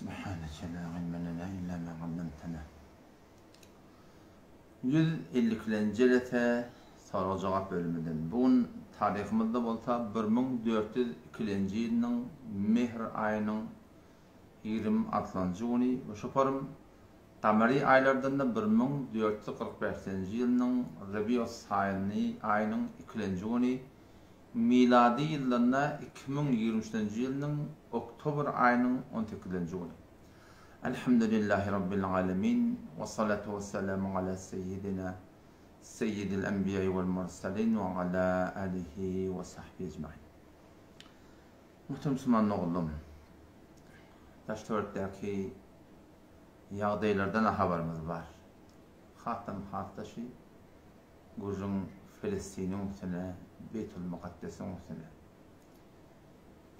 Subhaneke la ilme lena illa ma allamtena. 152-lenji jelese sorag-jogap bölüminden. Bu gün taryhymyzda bolsa 1402-lenji ýylynyň mehr aýynyň 26-njy güni we şu forum Gamary aýlardan-da 1445-nji ýylynyň Rebius-Sani aýynyň ikilenji güni Milady ýylynda 2023-nji ýylynyň oktobr aýynyň on sekizinji güni. Elhamdülillahi Rabbil alemin, wessalatu wessalamu ala seýýidina seýýidil enbiýai wel murselin we ala alihi we sahbihi ejmain. Muhterem musulman doganlarym, daş-töwerekdäki ýagdaýlardan-a habarymyz bar. Hasam has-da şu Gürrüň Felestiniň üstüne, Beýtul Mukaddesiň üstüne.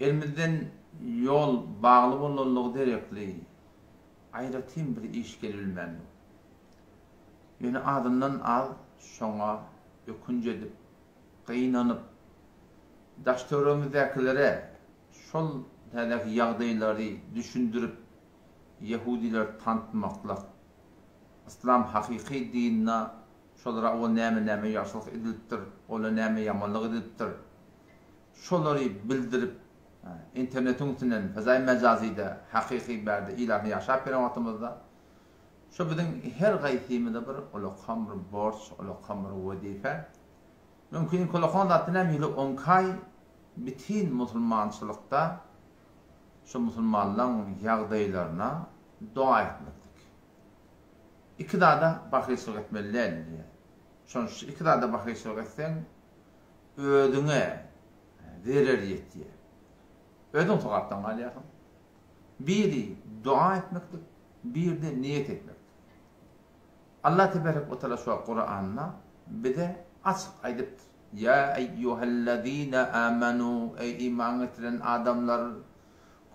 Elimizden ýol bagly bolanlygy derekli aýratyn bir iş gelibilmändir. Ýöne azyndan az şoňa ökünç edip, gynanyp, daş-töweregimizdäkilere şol täzäki ýagdaýlary düşündirip, ýehudileri tanytmaklyk, Yslam hakyky dinine şolara owal näme-näme ýagşylyk edilipdir, ola näme ýamanlyk edilipdir, şolary bildirip, internetiň üstünden, fezaýy mejazyda, hakyky bärde il arasynda ýaşap ýören wagtymyzda, şo biziň her gaýsymyza bir ulakam bir borç, ulakam bir wezipe. Mümkin ulakan zatda näme hili oňkaý bitin musulmançylykda şu musulmanlaň ýagdaýlaryna doga etmeklik. Iki zada bahylçylyk etmeli däl diýýär. Şonuň üçin iki zada bahylçylyk etseň, özüňe zerer ýetýär. Özüň sogapdan galýarsyň. Biri doga etmeklik, biri-de niýet etmeklik. Allah teberek we taala şu wagt Kuranda bize açyk aýdypdyr. Ýa eýýuhellezine amanu, eý iman getiren adamlar,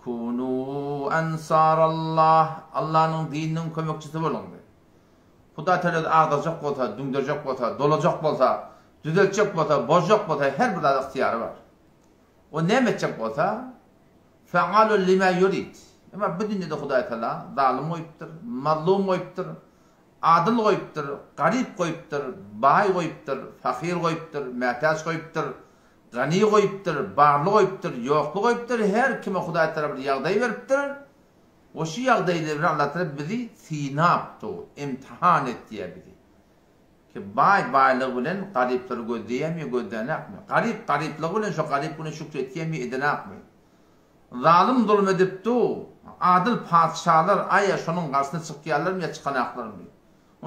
Kunu ensarallah, Allanyň dininiň kömekçisi boluň diýip. Hudaý Tagala özi agdarjak bolsa, düňderjek bolsa, dolajak bolsa, düzeltjek bolsa, bozjak bolsa her bir zada ygtyýary bar. O näme etjek bolsa, Fealun lima yurid. Emma bu dünýede Hudaý Tagala zalym goýupdyr, mazlum goýupdyr, adyl goýupdyr, garyp goýupdyr, baý goýupdyr, fakyr goýupdyr, mätäç goýupdyr, Gany goýupdyr, barly goýupdyr, ýokly goýupdyr, her kime Hudaý Tagala bir ýagdaý beripdir we şu ýagdaýlar bilen Allah Tagala bizi synap dur, imtihan etýär bizi. Ki baý baýlygy bilen garyplary gözleýärmi ýa gözlänakmy? Garyp garyplygy bilen şo garyp güne şükür etýärmi ýa edenakmy? Zalym zulum edip dur, adyl patyşalar aýa şonuň garşysyna çykýarlarmy ýa çykanaklarmy?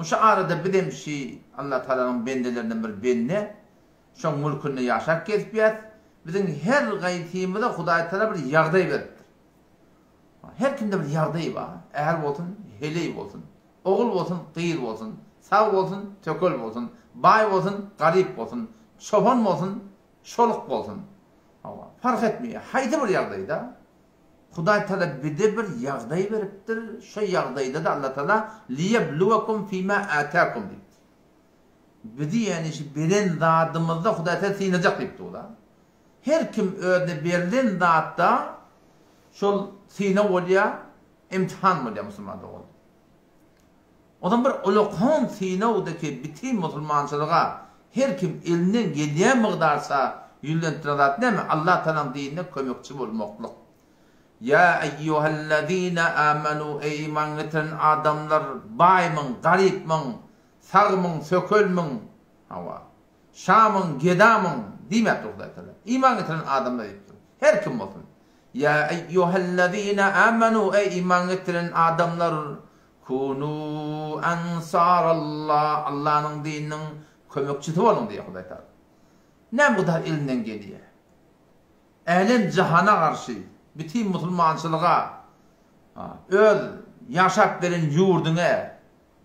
Şu arada bizem şi Allah Tagalanyň bendelerinden bir bende, Şoň mülkünde ýaşap gezipýäs. Biziň her gaýsymyza Hudaý Tagala bir ýagdaý beripdir. Her kimde bir ýagdaý bar. Är bolsun, heleý bolsun, ogul bolsun, gyz bolsun, sag bolsun, tökel bolsun, baý bolsun, garyp bolsun, çopan bolsun, çoluk bolsun. Hawa, parh etmeýär. Haýsy bir ýagdaýda Hudaý Tagala bize bir ýagdaý beripdir. Şo ýagdaýda-da Allah Tagala liýebluwekum fima atakum diýipdir. Bizi ýagny şu beren zadymyzda Hudaý seni synajak diýip dur-da. Her kim özüne berlen zatda şol synag bolýar, imtihan bolýar musulman dogan. Ondan bir ulakan synagdaki bitin musulmançylyga her kim elinden gelýän mygdarça ýüzlenip duran zat näme? Allah Tagalaň dinine kömekçi bolmaklyk. Ýa eýýuhellezine amanu eý iman getiren adamlar baýmyň, garypmyň, Sagmyň, sökelmiň, hawa, şamyň, gedamyň diýmäpdir Hudaý Tagala. Iman getiren adamlar diýipdir. Her kim bolsun. Ýa eýýuhellezine amanu eý iman getiren adamlar, kunu ansarallah Allanyň dininiň kömekçisi boluň diýýär Hudaý Tagala. Näme Hudaý elinden gelýär? Älem jahana garşy, bütin musulmançylyga, öz ýaşap beren ýurduňa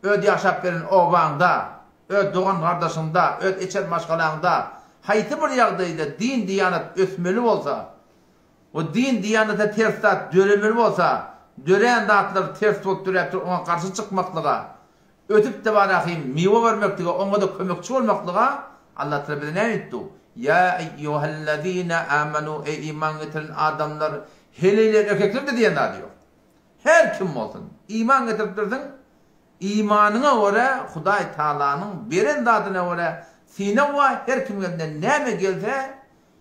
Öz ýaşap gelen obaňda, öz dogan-gardaşyňda, öz içeri maşgalaňda haýsy bir ýagdaýda din-diýanat ösmeli bolsa we din-diýanata ters zat döremeli bolsa, dörän zatlar ters bolup döräpdir oňa garşy çykmaklyga, ösüp-de barahym miwe bermeklige oňa-da kömekçi bolmaklyga Allah Tagala bize näme diýipdi? Ýa eýýuhellezine amanu eý iman getiren adamlar heleýler erkekler-de diýen zady ýok. Her kim bolsun, iman getiripdirsiň, imanyňa görä, Hudaý Tagalanyň beren zadyna görä synag bar, her kimiň elinden näme gelse,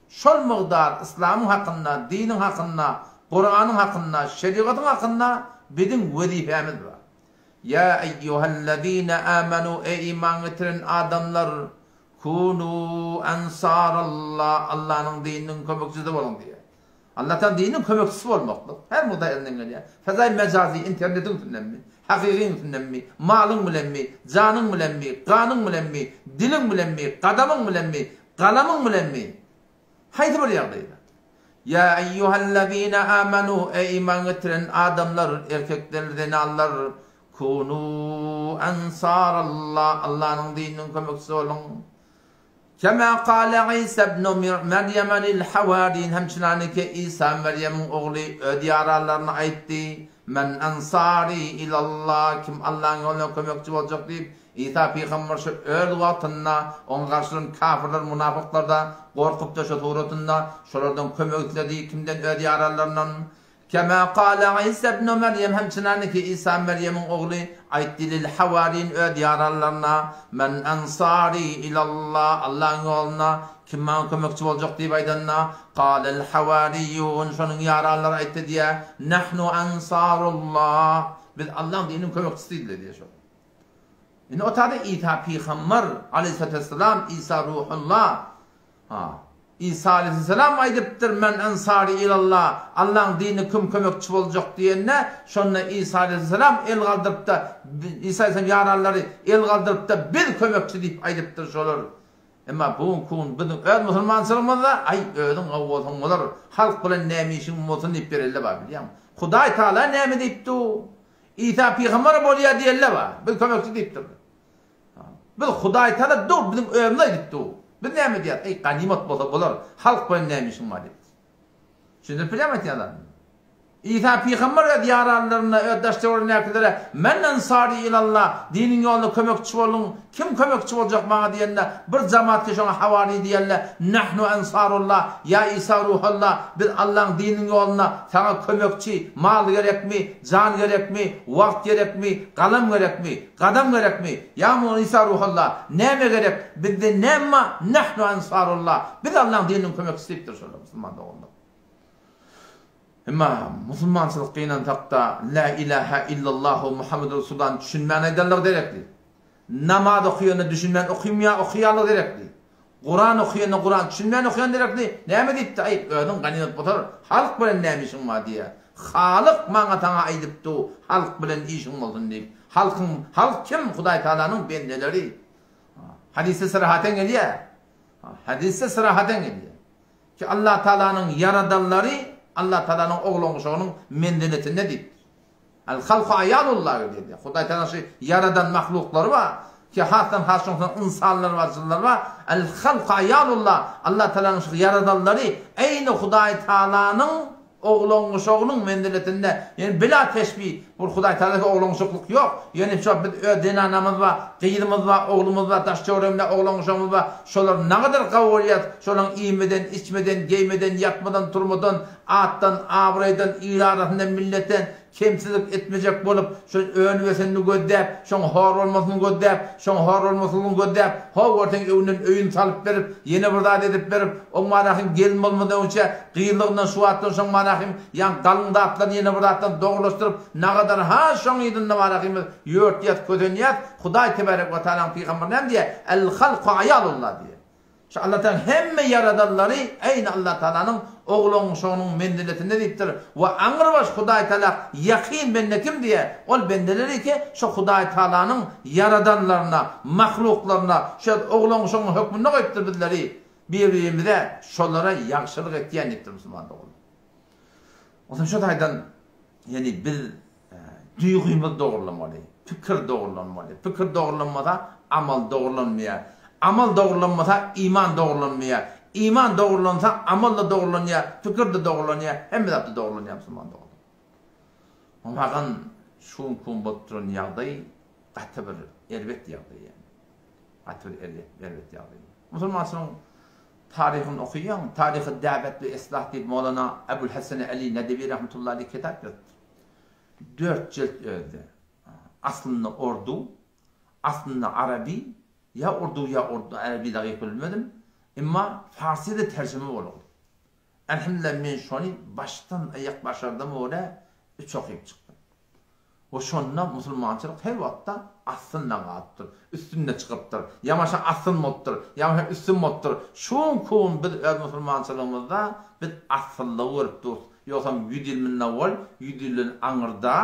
şol mygdar yslamyň hakynda, diniň hakynda, Kuranyň hakynda, şerigatyň hakynda biziň wezipämiz bar. Ýa eýýuhellezine amanu eý iman getiren adamlar, kunu ensarallah, Allanyň dininiň kömekçisi boluň diýýär. Allataň dininiň kömekçisi bolmaklyk her mugda elinden gelýär. Fezaý mejazy internetiň üstündenmi, hakykyň üstündenmi, malyň bilenmi, janyň bilenmi, ganyň bilenmi, diliň bilenmi, gadamyň bilenmi, galamyň bilenmi, haýsy bir ýagdaýda. Ýa eýýuhellezine amanu eý iman getiren adamlar, erkekler, zenanlar, kunu ensarallah, Allanyň dininiň kömekçisi boluň. Kema kale Isa ibnu Merýeme lil hawarin hemçinaniki Isa Merýemiň ogly öz ýaranlaryna aýtdy, Men ensari ilallah, kim Allaň ýoluna kömekçi boljak diýip, Isa pygamber şu öz wagtynda oňa garşy duran kafirler, munafyklarda gorkupdy şo suratynda şolardan kömek isledi, kimden öz ýaranlaryndan Kema kale Isa ibnu Merýem hem çynanyki Isa Merýemiň ogly aýtdy lil hawarin öz ýaranlaryna, Men ensari ilallah, Allaň ýoluna kim maňa kömekçi boljak diýip aýdanda, kalel hawariýun şonuň ýaranlary aýtdy diýýär, Nahnu ensarullah, biz Allaň dininiň kömekçisi diýdiler diýýär şol. Indi o taýda Isa pygamber aleýhissalatu wessalam, Isa ruhullah, Ha. Isa aleýhissalam aýdypdyr, Men ensary ilallah, Allaň dinine kim kömekçi boljak diýende, şonda Isa aleýhissalam el galdyrypda, Isa aleýhissalam ýaranlary el galdyrypda, biz kömekçi diýip aýdypdyr şolar. Emma bu günki gün biziň öz musulmançylygymyzda, aý, özüň gowy bolsaň bolar, halk bilen näme işiň bolsun diýip berelle bar, bilýäňmi? Hudaý Tagala näme diýipdi? Isa pygamber bolýar diýelle bar, biz kömekçi diýipdirler. Biz Hudaý Tagala dur biziň özümiz aýdyp dur. Biz näme diýýäs? Eý, ganymat bolsa bolar, halk bilen näme işiň bar diýip. Düşündirip bilýärmi aýtýan zadymy? Isa pygamber öz ýaranlaryna, öz daş-töweregindäkilere, Men ensary ilallah, diniň ýolunda kömekçi boluň, kim kömekçi boljak maňa diýende, bir jamaat ki şoňa hawari diýende, Nahnu ensarullah, ýa Isa ruhallah, biz Allaň dininiň ýolunda saňa kömekçi, mal gerekmi, jan gerekmi, wagt gerekmi, galam gerekmi, Gadam gerekmi? Ýa muny Isa Ruhullah, näme gerek? Bizde näme bar? Nahnu ansarullah. Biz Allaň dininiň kömekçisi diýipdir şolar musulman doganlar. Emma musulmançylyk gynansakda La ilaha illallahu Muhammedur Resulullah düşünmän aýdanlygy derekli. Namaz okuyanda düşünmän okymýar, okaýanlygy derekli. Kuran okuyanda Kuran düşünmän okaýan derekli. Näme diýipdi? Aý, özüň ganymat bolar. Halk bilen näme işiň bar diýýär. Halyk maňa saňa aýdypdy, halk bilen işiň bolsun diýip. Halkyň, halk kim? Hudaý Tagalanyň bendeleri. Hadysda syrahaten gelýär. Hadysda syrahaten gelýär. Ki Allah Tagalanyň ýaradanlary Allah Tagalanyň oglan-uşagynyň menziletinde diýipdir. Al halku aýalullah diýilýär. Hudaý Tagala şu ýaradan mahluklary bar, ki hasdan has şoňdan ynsanlar bar, jynlar bar. Al halku aýalullah, Allah Tagalanyň şu ýaradanlary eýni Hudaý Tagalanyň oglan-uşagynyň menziletinde, ýöne bila teşbih, bul Hudaý Tagalada oglan-uşaklyk ýok. Ýöne şu biz öz zenanamyz bar, gyzymyz bar, oglumyz bar, daş-töweregimizde oglan-uşagymyz bar. Şolar nagadar gawy bolýar, şolaň iýmeden, içmeden, geýmeden, ýatmadan, turmadan, Atdan, abraýdan, il arasynda milletden kemsizlik etmejek bolup, şo önüp-ösenini gözläp, şoň hor bolmasyny gözläp, şoň hor bolmaslygyny gözläp, ho görseň öňünden öýüni salyp berip, ýene bir zat edip berip, oň manahym gelin bolmadan öňçä, gyzlygyndan şu wagtdan şoň manahym ýaň galyň zatlaryny ýene bir zatdan dogrulaşdyryp, nagadar ha şoň yzynda manahymyz ýörtýäs, kösenýäs, Hudaý tebarek we taalaň pygamberi näme diýýär, El-halku aýalullah diýýär. Şu Allatagalaň hemme ýaradanlary äýni Allatagalanyň oglan-uşagynyň menziletinde diýipdir we aňrybaş Hudaýtagala ýakyn bende kim diýýär, ol bendeleri ki, şu Hudaýtagalanyň ýaradanlaryna, mahluklaryna, şu oglan-uşagyň hökmünde goýupdyr bizleri bir-birimize şolara ýagşylyk etýän diýipdir musulman doganlar. Onsoň şu taýdan ýani biz Duýgymyz dogrulanmaly, pikir dogrulanmaly. Pikir dogrulanmasa, amal dogrulanmaýar. Amal dogrulanmasa, iman dogrulanmaýar. Iman dogrulansa, amal-da dogrulanýar, pikir-de dogrulanýar, hemme zat-da dogrulanýar musulman doganlar. Oňagan şu günki gün bolup duran ýagdaý gaty bir erbet ýagdaý ýaly. Gaty bir erbet ýagdaý. Musulmançylygyň taryhyny okaýaň, Taryhy däwet we islah diýip Mowlana Ebul Hasan Ali Nedewi rahmetullahi aleýh kitap ýazypdyr. Dört jilt özde. Aslynda ordu, aslynda arabi, ýa urdu ýa urdu arabi dagy bilmedim. Emma farsyda terjime bolugdy. Elhamdülillah men şony başdan aýak başardym görä üç okyp çykdym. We şonda musulmançylyk her wagtda astynda galypdyr, üstünde çykypdyr. Ýamaşa astyn bolupdyr, ýamaşa üstün bolupdyr. Şu günki gün biz öz musulmançylygymyzda biz asyllygy görüp durus. Ýogsam ýüz ýyl mundan owal, ýüz ýyldan aňyrda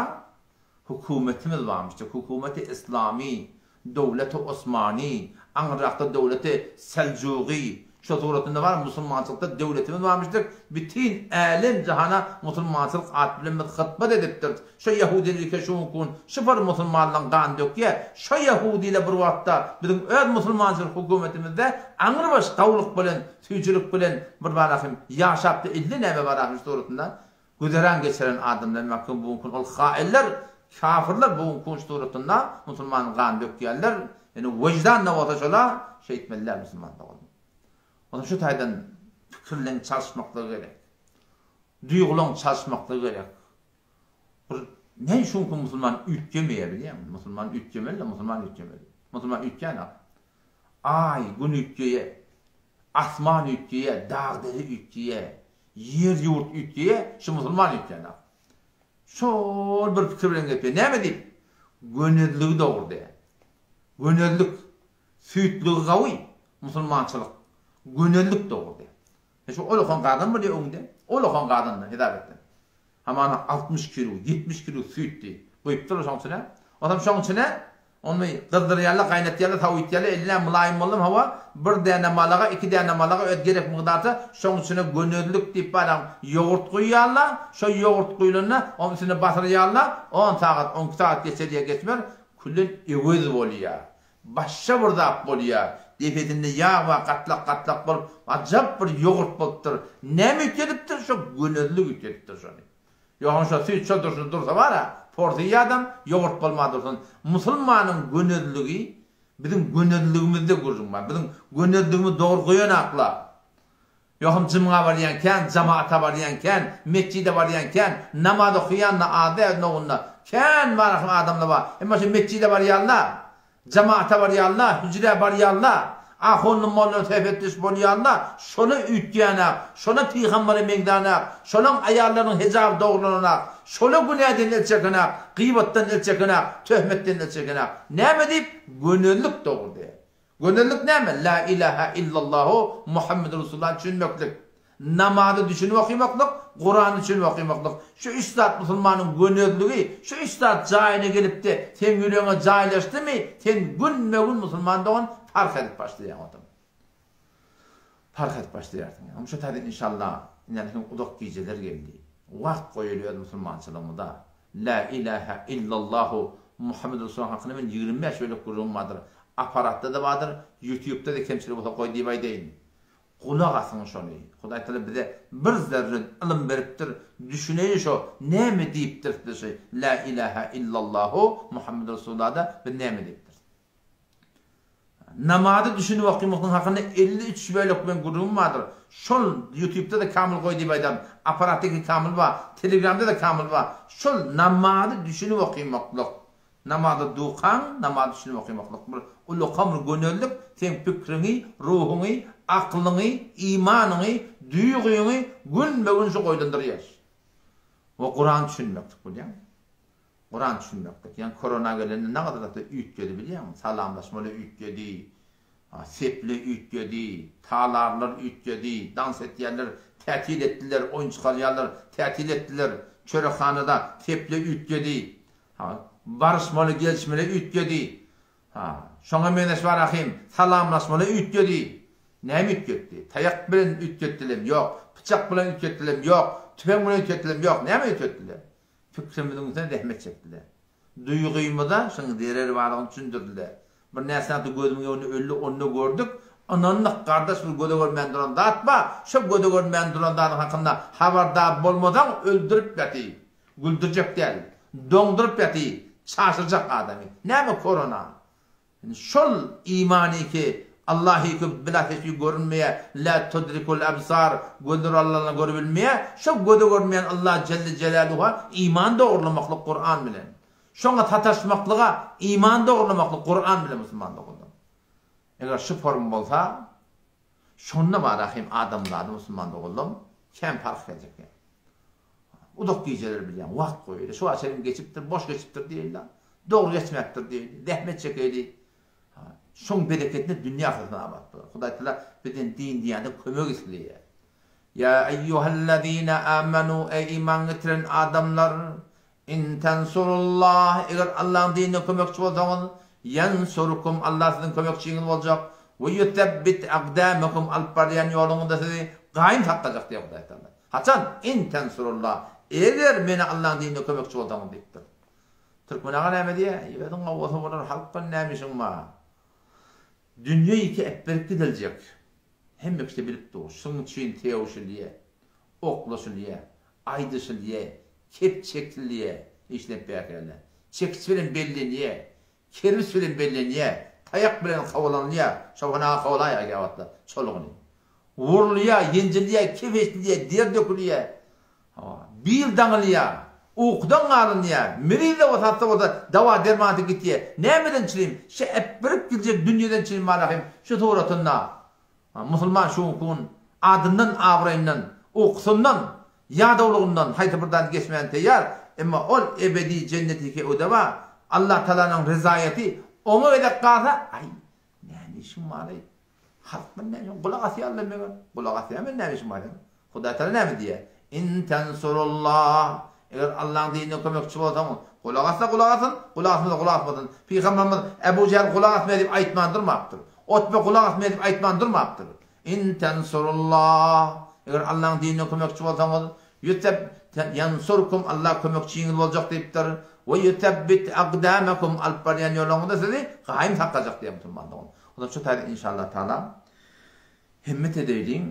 hökümetimiz barmyşdyk. Hökümeti islamy, döwleti osmany, aňyrrakda döwleti seljugy, şo suratynda bar musulmançylykda döwletimiz barmyşdyk. Bütin älem jahana musulmançylyk at bilen biz hytmat edipdiris. Şo ýahudiler şu günki gün şu bir musulmanlaň gany dökýär. Şo ýahudiler bir wagtda biziň öz musulmançylyk hökümetimizde aňrybaş gawulyk bilen, süýjülik bilen bir barahym ýaşapdy. Indi näme barahym şu suratynda Güzeran geçiren adamlar mahkum bu gün ol hainler kafirler bu gün kunç suratynda musulmanyň ganyny dökýärler ýöne wejdan da bolsa şola şeýtmeli däl musulman doganlar. Onda şu taýdan pikirleň çalyşmaklygy gerek. Duýgulaň çalyşmaklygy gerek. Bir ne üçin ki musulman üýtgemeýär bilýäňmi? Musulman üýtgemeli-de musulman üýtgemeli. Musulman üýtgänok. Aý, gün üýtgeýär. Asman üýtgeýär, dag-dere üýtgeýär. Ýer-ýurt üýtgeýär, şu musulman üýtgänok. Şol bir pikir bilen gepleýär. Näme diýip? Gönezligi dogry däl. Gönezlik, süýtlügi gawy musulmançylyk. Gönezlik dogry däl. E şu olakan gazan bolýar öňde. Olakan gazanda hesap etseň. Hamana 60 kilo, 70 kilo süýt diýip guýupdyrlar şoň içine. Onsoň şoň içine Ony gyzdyrýarlar, gaýnatýarlar, sowutýarlar, eline mylaýym boldum, hawa, bir däne malaga, iki däne malaga öz gerek mukdarça, şoň içine gönezlik diýip baram ýogurt guýýarlar, şo ýogurt guýlanda, onuň üstüne basyrýarlar, on sagat, on iki sagat geçer ýa geçmez, külen öwez bolýar. Başga bir zat bolýar. Depesinde ýag bar, gatlak-gatlak bolup, ajap bir ýogurt bolupdyr. Näme üýtgedipdir? Şo gönezlik üýtgedipdir şony. Ýogsam şo süýt şo durşuna dursa bar-a, porsy adam, ýogurt bolman dursun. Musulmanyň gönezligi biziň gönezligimizde gürrüň bar. Biziň gönezligimiz dogry goýanakla. Ýogsam jymga barýan kän, jamaata barýan kän, metjide barýan kän, namaz okaýan-da az däl nogunda. Kän bar adamlar bar. Emma şo metjide barýanlar, Jamaata barýanlar, hüjrä barýanlar, ahunly molla söhbetdeş bolýanlar şola üýtgänak, şola pygambere meňzänak, şolaň aýallarynyň hijaby dogrulananak, şola günäden el çekenak, gybatdan el çekenak, töhmetden el çekenak. Näme diýip? Gönezlik dogry diýýär. Gönezlik näme? La ilaha illallahu Muhammedur Resulullah düşünmeklik. Namazy düşünip okymaklyk, Kurany düşünip okymaklyk. Şu üç zat musulmanyň gönezligi, şu üç zat jaýyna gelipde seň ýüregiňe jaýlaşdymy, sen günbe-gün musulman dogan parh edip başlaýaň otam. Parh edip başlaýarsyň. Ýa şu taýdan inşallah indi hem uzak gijeler geldi. Wagt goýaly öz musulmançylygymyza. La ilaha illallahu Muhammed Resulullah hakynda men 25 bölek gürrüňim bardyr. Aparatda-da bardyr, ýutubda-da kemçilik bolsa goý diýip aýdaýyn. Gulak asyň şony. Hudaý Tagala bize bir zerre ylym beripdir, düşüneýin şo näme diýipdiris biz şu La ilaha illallahu Muhammed Resulada biz näme diýipdiris. Namazy düşünip okymaklygyň hakynda 53 bölek meň gürrüňim bardyr. Şol ýutubda-da kamyl goý diýip aýdaryn. Aparatdaki kamyl bar, telegramda-da kamyl bar. Şol namazy düşünip okymaklyk. Namaza dukaň, namazy düşünip okymaklyk bir ulakam bir gönezlik, seň pikriňi, ruhuňy, aklyňy, imanyňy, duýgyňy günbe-gün şu goýlandyrýar. We Kurany düşünmeklik bilýäňmi? Kurany düşünmeklik. Ýa korona gelende nagadyr zatlar üýtgedi bilýäňmi? Salamlaşmalar üýtgedi, seple üýtgedi, talarlar üýtgedi, dans etýärler, tätil etdiler, oýun çykarýarlar, tätil etdiler, çörekhanada seple üýtgedi. Ha, baryşmaly gelişmeli üýtgedi. Ha, şoňa meňzeş bar ahym, salamlaşmaly üýtgedi. Näme üýtgetdi? Taýak bilen üýtgetdilem, ýok. Pyçak bilen üýtgetdilem, ýok. Tüpeň bilen üýtgetdilem, ýok. Näme üýtgetdiler? Pikrimiziň üstüne zähmet çekdiler. Duýgymyza şunuň zereri barlygyny düşündirdiler. Bir närsä gözümiň öňünde öldi, onda gördük. Ynandyk, gardaş bir göze görünmän duran zat bar. Şo göze görünmän duran zadyň hakynda habardar bolmasaň öldürip ýaty. Güldürjek däl. Doňduryp ýaty, çaşyrjak adamy. Näme korona? Indi şol imanyky. Allahy köp bila teşbih görünmeýär, la tudrikul absar, gözler Allany görübilmeýär, şo göze görünmeýän Allah jelle jelaluha iman dogurlamaklyk Kuran bilen. Şoňa sataşmaklyga iman dogurlamaklyk Kuran bilen musulman doganlar. Eger şu form bolsa, şonda bara hem adamzady musulman doganlar kän parh geljek ýa. Uzak gijeler bilýän wagt goýaýly. Şu açaýym geçipdir, boş geçipdir diýeýli. Dogry geçmäpdir diýeýli. Zähmet çekeýli. Şoň bereketine dünýe ahyreti abat bolar. Hudaý Taala bizden din diýende kömek isleýär. Ýa eýýuhellezine amanu eý iman getiren adamlar in tensurullah eger Allahyň dinine kömekçi bolsaňyz ýensurkum Allah siziň kömekçiňiz boljak we ýusebbit akdamakum alyp barýan ýoluňyzda sizi gaýym saklajak diýýär Hudaý Taala. Haçan in tensurullah eger meni Allahyň dinine kömekçi bolsaňyz diýipdir. Türkmen aga näme diýýär? Özüň gowy bolsa bolar, halk bilen näme işiň bar? Dünýe ýeke äpberip gidiljek. Hemme kişi bilip dur. Şuň üçin sögüşilýär, oklaşylýar, aýdyşylýar, kep çekilýär, işlenip bäkäle. Çekiç bilen bellenýär, kerpiç bilen bellenýär, taýak bilen kowalanylýar, çopan aga kowalaýar käwagtlar çolugyny. Wurulýar, ýenjilýär, kep eşdilýär, der dökülýär. Hawa, bil daňylýar, ukudan galynýar, miriz-de bolsa, hassa bolsa, dawa-dermansy gitýär. Nämeden çilim? Şe äpberip giljek dünýeden çilim bar ahym, şu suratynda. Musulman şu günki gün adyndan, abraýyndan, ukusyndan, ýadawlygyndan haýsy bir zady geçmäne teýýar, emma ol ebedi jenneti feudaba, Allatagalanyň rezaýaty oňa gezek galsa, aý, näme işiň bar-eý? Halk men näme gulak asýarlar meger. Gulak asýar men näme işim bar seniň? Hudaý Taala näme diýýär? In tensurullah Eger Allahyň dinine kömekçi bolsaňyz, gulak assa gulak asyn, gulak asmasa gulak asmasyn. Pygamberimiz Ebu Jähl gulak asmaýar diýip aýtman durmapdyr. Otbe gulak asmaýar diýip aýtman durmapdyr. In tensurullah Eger Allahyň dinine kömekçi bolsaňyz, ýüseb ýansurkum Allah kömekçiňiz boljak diýipdir. We ýusebbit akdamakum alyp barýan ýoluňyzda sizi gaýym saklajak diýýär musulman dogan. Onda şu taýda inşallah taala himmet edeýliň,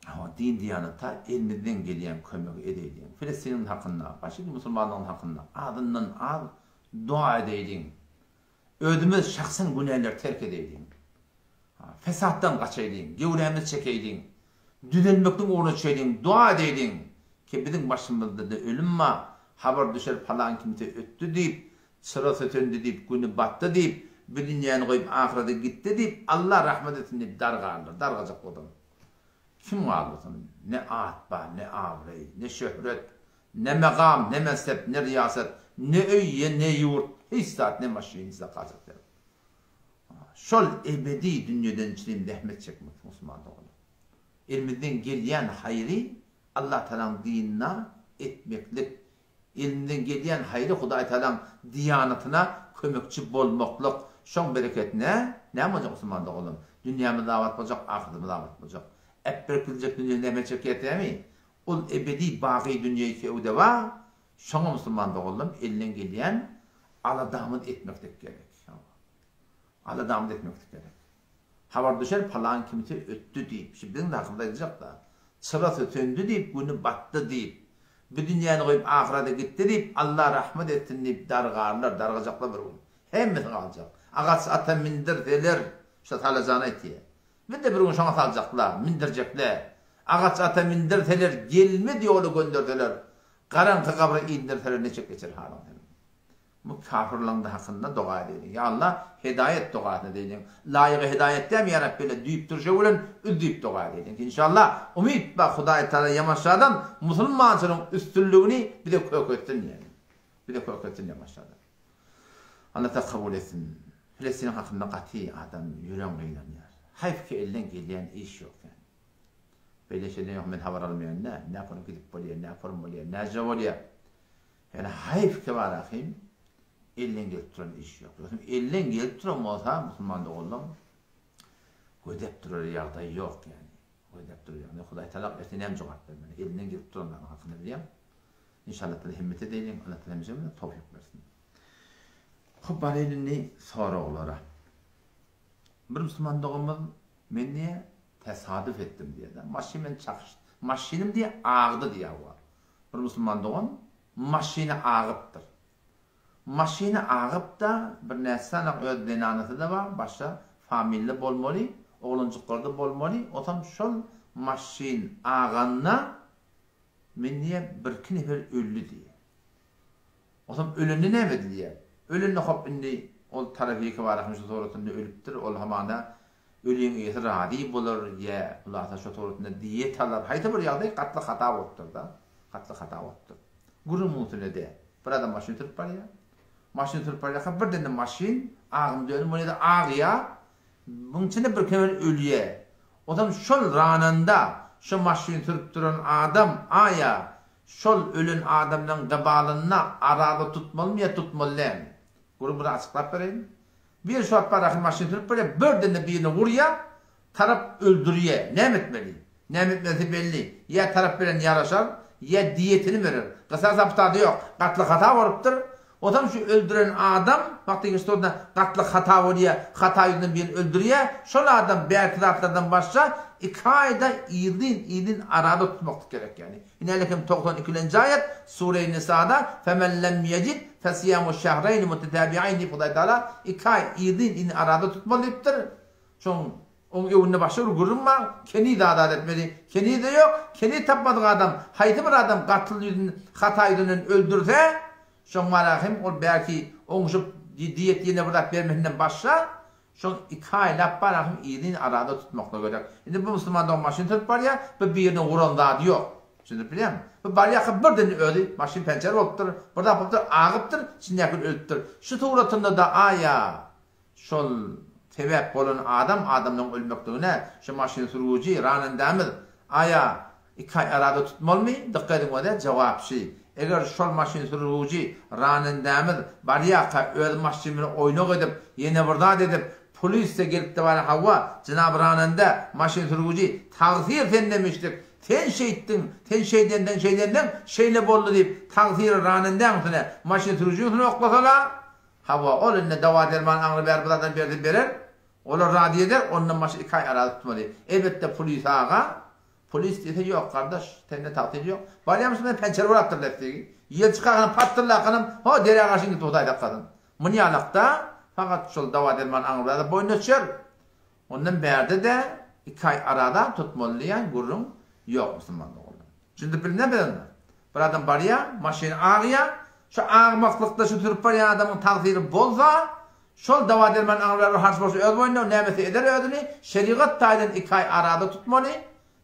hawa din diýanata elimizden gelýän kömegi edeýliň. Filistiniň hakynda, başga musulmanlaryň hakynda azyndan az dua edeýliň. Özümiz şahsan günäleri terk edeýliň. Fesatdan gaçaýlyň, göwrämizi çekeýliň. Düzelmekligiň ugruna düşeýliň, dua edeýliň ki biziň başymyzda-da ölüm bar, habar düşer palan kimse ötdi diýip, Çyrasy söndi diýip, güni batdy diýip, bu dünýäni goýup ahyrete gitdi diýip, Allah rahmet etsin diýip dargarlar, dargajak bolsaň. Kim galdy soň? Ne at bar, ne abraý, ne şöhret, ne megam, ne mensep, ne riýasat, ne öý, ne ýurt, hiç zat, ne maşyn, hiç zat galjak däl. Şol ebedi dünýeden çilim zähmet çekmek musulman doganlar. Elimizden gelýän haýry Allah Tagalaň dinine etmeklik, Elinden gelýän haýry Hudaý Tagalaň diýanatyna kömekçi bolmaklyk. Şoň bereketine näme boljak musulman doganlarym? Dünýämiz abat boljak, ahyretimiz abat boljak. Äpberkiljek dünýe näme çekýär Ol ebedi baky dünýeýi feudeba, şoňa musulman doganlarym elinden gelýän aladamyzy etmeklik gerek. Aladamyzy etmeklik gerek. Habar düşer palan kimse ötdi diýip, şu biziň hakymyzda aýdyljak-da. Çyrasy söndi diýip, güni batdy diýip, bu dünýäni goýup ahyrete gitdi diýip, Allah rahmet etsin diýip dargarlar, dargajaklar bir gün. Hemmesi galjak. Agaç ata mindirseler, şu Salajan aýtýar. Biz-de bir gün şoňa saljaklar, mindirjekler. Agaç ata mindirseler, gelmez ýola gönderseler, garaňky gabra indirseler niçik geçer halyň seniň? Bu kafirlaryň hakynda doga edeýliň. Ýa Allah, hedaýet dogasyny edeýliň. Laýygy hedaýet dämi ýa Rabbi beýle düýp dürşegi bilen üz diýip doga edeýliň. Inşallah, umyt bar Hudaý Tagala ýamaşadan musulmançylygyň üstünligini bize kök etsin diýeli. Bize kök etsin ýamaşadan. Allah Tagala kabul etsin. Filistiniň hakynda gaty adam ýüregiň gynanýar. Haýf ki elden gelýän iş ýok ýani. Beýle şeýle ýok men habar almaýan nä, näpol gidip bolýar, näpol bolýar, näce bolýar. Ýöne haýyp ki bar ahym, elden gelip duran iş ýok. Ýogsam elden gelip duran bolsa musulman doganlaň gözläp durar ýagdaý ýok ýani. Gözläp durar ýagdaý. Hudaý Tagala ertir näme jogap bermeli? Elinden gelip duran zadyň hakynda bilýäň. Inşallah Taala himmet edeýliň. Allah Taala hemmämize towfyk bersin. Hop baraýyn indi soraglara. Bir musulman doganymyz men diýe tesadüf etdim diýe-de. Maşyn bilen çakyş. Maşynym diýe agdy diýe. Bir musulman dogan maşyny agypdyr. Maşyny agyp-da, bir näçe sany öz zenanasy-da bar, başga Familli bolmaly, oglanjyklarda bolmaly, otam şol maşyn aganda men diýýär birki nefer öldi diýýär. Otam ölende näme edilýär? Ölende hop indi ol tarafika barahym şu suratynda ölüpdir, ol hamana öliň eýesi razy bolar ýa hulasa şo suratynda diýet alar. Haýsy bir ýagdaý gatly hata bolupdyr-da. Gatly hata bolupdyr. Gürrüň muň üstünde däl. Bir adam maşyn sürüp barýar. Maşyn sürüp barýarka birden-de maşyn agym dönüp ol ýerde agýar. Muň içinde bir kemer ölýär. Otam şol rananda şo maşyn sürüp duran adam aýa şol ölen adamlaň gybalynda araza tutmalymy ýa tutmaly dälmi? Gürrüň biraz açyklap bereýin. Bir şu wagt baraky maşyn sürüp barýar, birden-de birini urýar, tarap öldürýär. Näme etmeli? Näme etmelisi belli. Ýa tarap bilen ýaraşar, ýa diýetini berer. Gysas aptady ýok. Gatly hata bolupdyr. Otam şu öldüren adam, wagty geçdi gatly hata bolýar, hata ýüzünden birini öldürýär. Şol adam bärki zatlardan başga iki aýda yzyn-yzyn arada tutmaklyk gerek ýaly. Ine hem 92-nji aýat, Sure-i Nisada, Femen lem yecid fesiyamu şehreyni mutetabi'ayn diýip Hudaý Taala iki aý yzyn-yzyn arada tutmaly diýipdir. Şoň oň öňünde başga bir gürrüň bar, keniz azat etmeli. Keniz-de ýok, keniz tapmadyk adam haýsy bir adam gatyl ýüzünden, hata ýüzünden öldürse, şoň mara hem ol belki oňşup diýet ýene bir zat bermesinden başga, şoň iki aýlap bar hem yzyn arada tutmaklygy gerek. Indi bu musulman dogan maşyn sürüp barýar, bu birine uran zady ýok. Düşündirip bilýärmi? Bu barýarka birden özi maşyn pençer bolupdyr, bir zat bolupdyr, agypdyr, içindäki ölüpdir. Şu suratynda-da aýa Şol sebäp bolan adam adamlaň ölmekligine şu maşyn sürüji ranendämiz aýa iki aý arada tutmalymy dykgat ediň oze jogap şi eger şol maşyn sürüji ranendämiz barýaka öz maşyn bilen oýnak edip ýene bir zat edip polisiýa gelipde bara hawa jenap ranende maşyn sürüji tagsyr sendemişdik sen şeýtdiň sen şeýdendeň şeýdendeň şeýle boldy diýip tagsyry ranendäň üstüne maşyn sürüjiň üstüne oklasala Hawa, ol indi dawa-derman aňry-bäri bir zadam berse berer, olar razy eder, ondan başga iki aý araza tutmaly. Elbetde, pulis aga, pulis diýse, ýok, gardaş, sende tagsyr ýok. Barýarmyşyn men pençer bolapdyr lestigi. Ýel çykaganam, patdyllakanam, ho, derä garşy git, Hudaý saklasyn. Muny ýalakda, fakat şol dawa-derman aňry-bäri boýnuna düşer. Ondan bärde-de iki aý araza tutmaly diýen gürrüň ýok musulman doganlar. Düşündirip bildim biz onda. Bir adam barýar, maşyny agýar, şu agmaklykda şu sürüp barýan adamyň tagsyry bolsa, şol dawa-derman aňrylar bir harç bolsa öz boýnuna, nämesi eder özüni, şerigat taýdan iki aý arada tutmaly,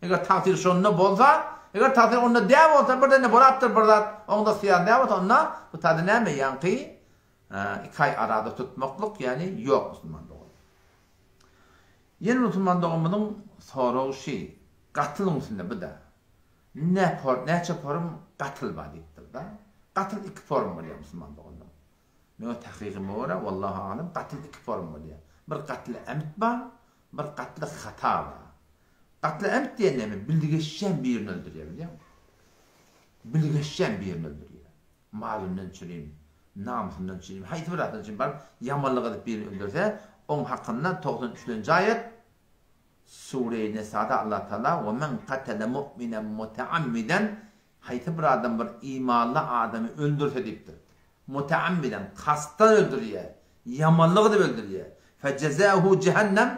eger tagsyr şonda bolsa, eger tagsyr onda däl bolsa, birden-de bolapdyr bir zat, oňda ygtyýar däl bolsa, onda bu taýda näme, ýaňky iki aý arada tutmaklyk, ýagny ýok musulman dogan. Ýene musulman doganymyzyň soragy şi, gatylyň üstünde bu-da. Ne por, näçe porum gatyl bar diýipdir-da. Gatyl iki porum bolýar musulman doganlar. Meň tahkygyma görä, wallahu alem, gatyl iki porum bolýar. Bir gatly ämt bar, bir gatly hata bar. Gatly ämt diýen näme? Bilgeşýän birini öldürýär, bilýäňmi? Bilgeşýän birini öldürýär. Malyndan çürim, namysyndan çürim, haýsy bir zatdan çürim baryp ýamanlyk edip birini öldürse, oň hakynda 93-nji aýat Sure-i Nisada Allah Taala we men katele mu'minen muteammiden haýsy bir adam bir imanly adamy öldürse diýipdir. Muteammiden kastdan öldürýär, ýamanlyk edip öldürýär. Fe jezahu jehennem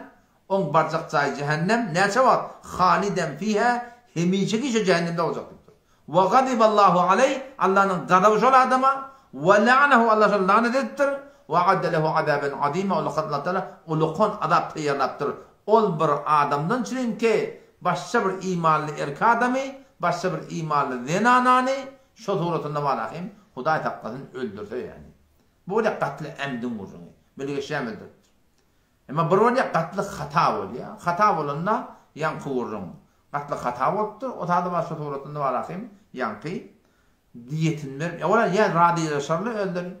oň barjak jaýy jehennem näçe wagt haliden fiha hemişeki şo jehennemde boljak diýipdir. Wa gaziballahu aleý, Allanyň gazaby şol adama, wa la'anahu, Allah şony lagnet edipdir, wa a'adda lehu azaben azima, ol Allah Taala ulukan azap taýýarlapdyr. Ol bir adamdan çürinki başga bir imanly erkek adamy, başga bir imanly zenanany şo suratynda barahym Hudaý saklasyn öldürse ýagny. Bu bolýar gatly ämdiň gürrüňi. Bilgeşlän öldüripdir. Emma bir bolýar gatly hata bolýar. Hata bolanda ýaňky gürrüň gatly hata bolupdyr. O zady başga suratynda bar ahym ýaňky diýetini berip, ýa olar ýa razylaşarlar özleri,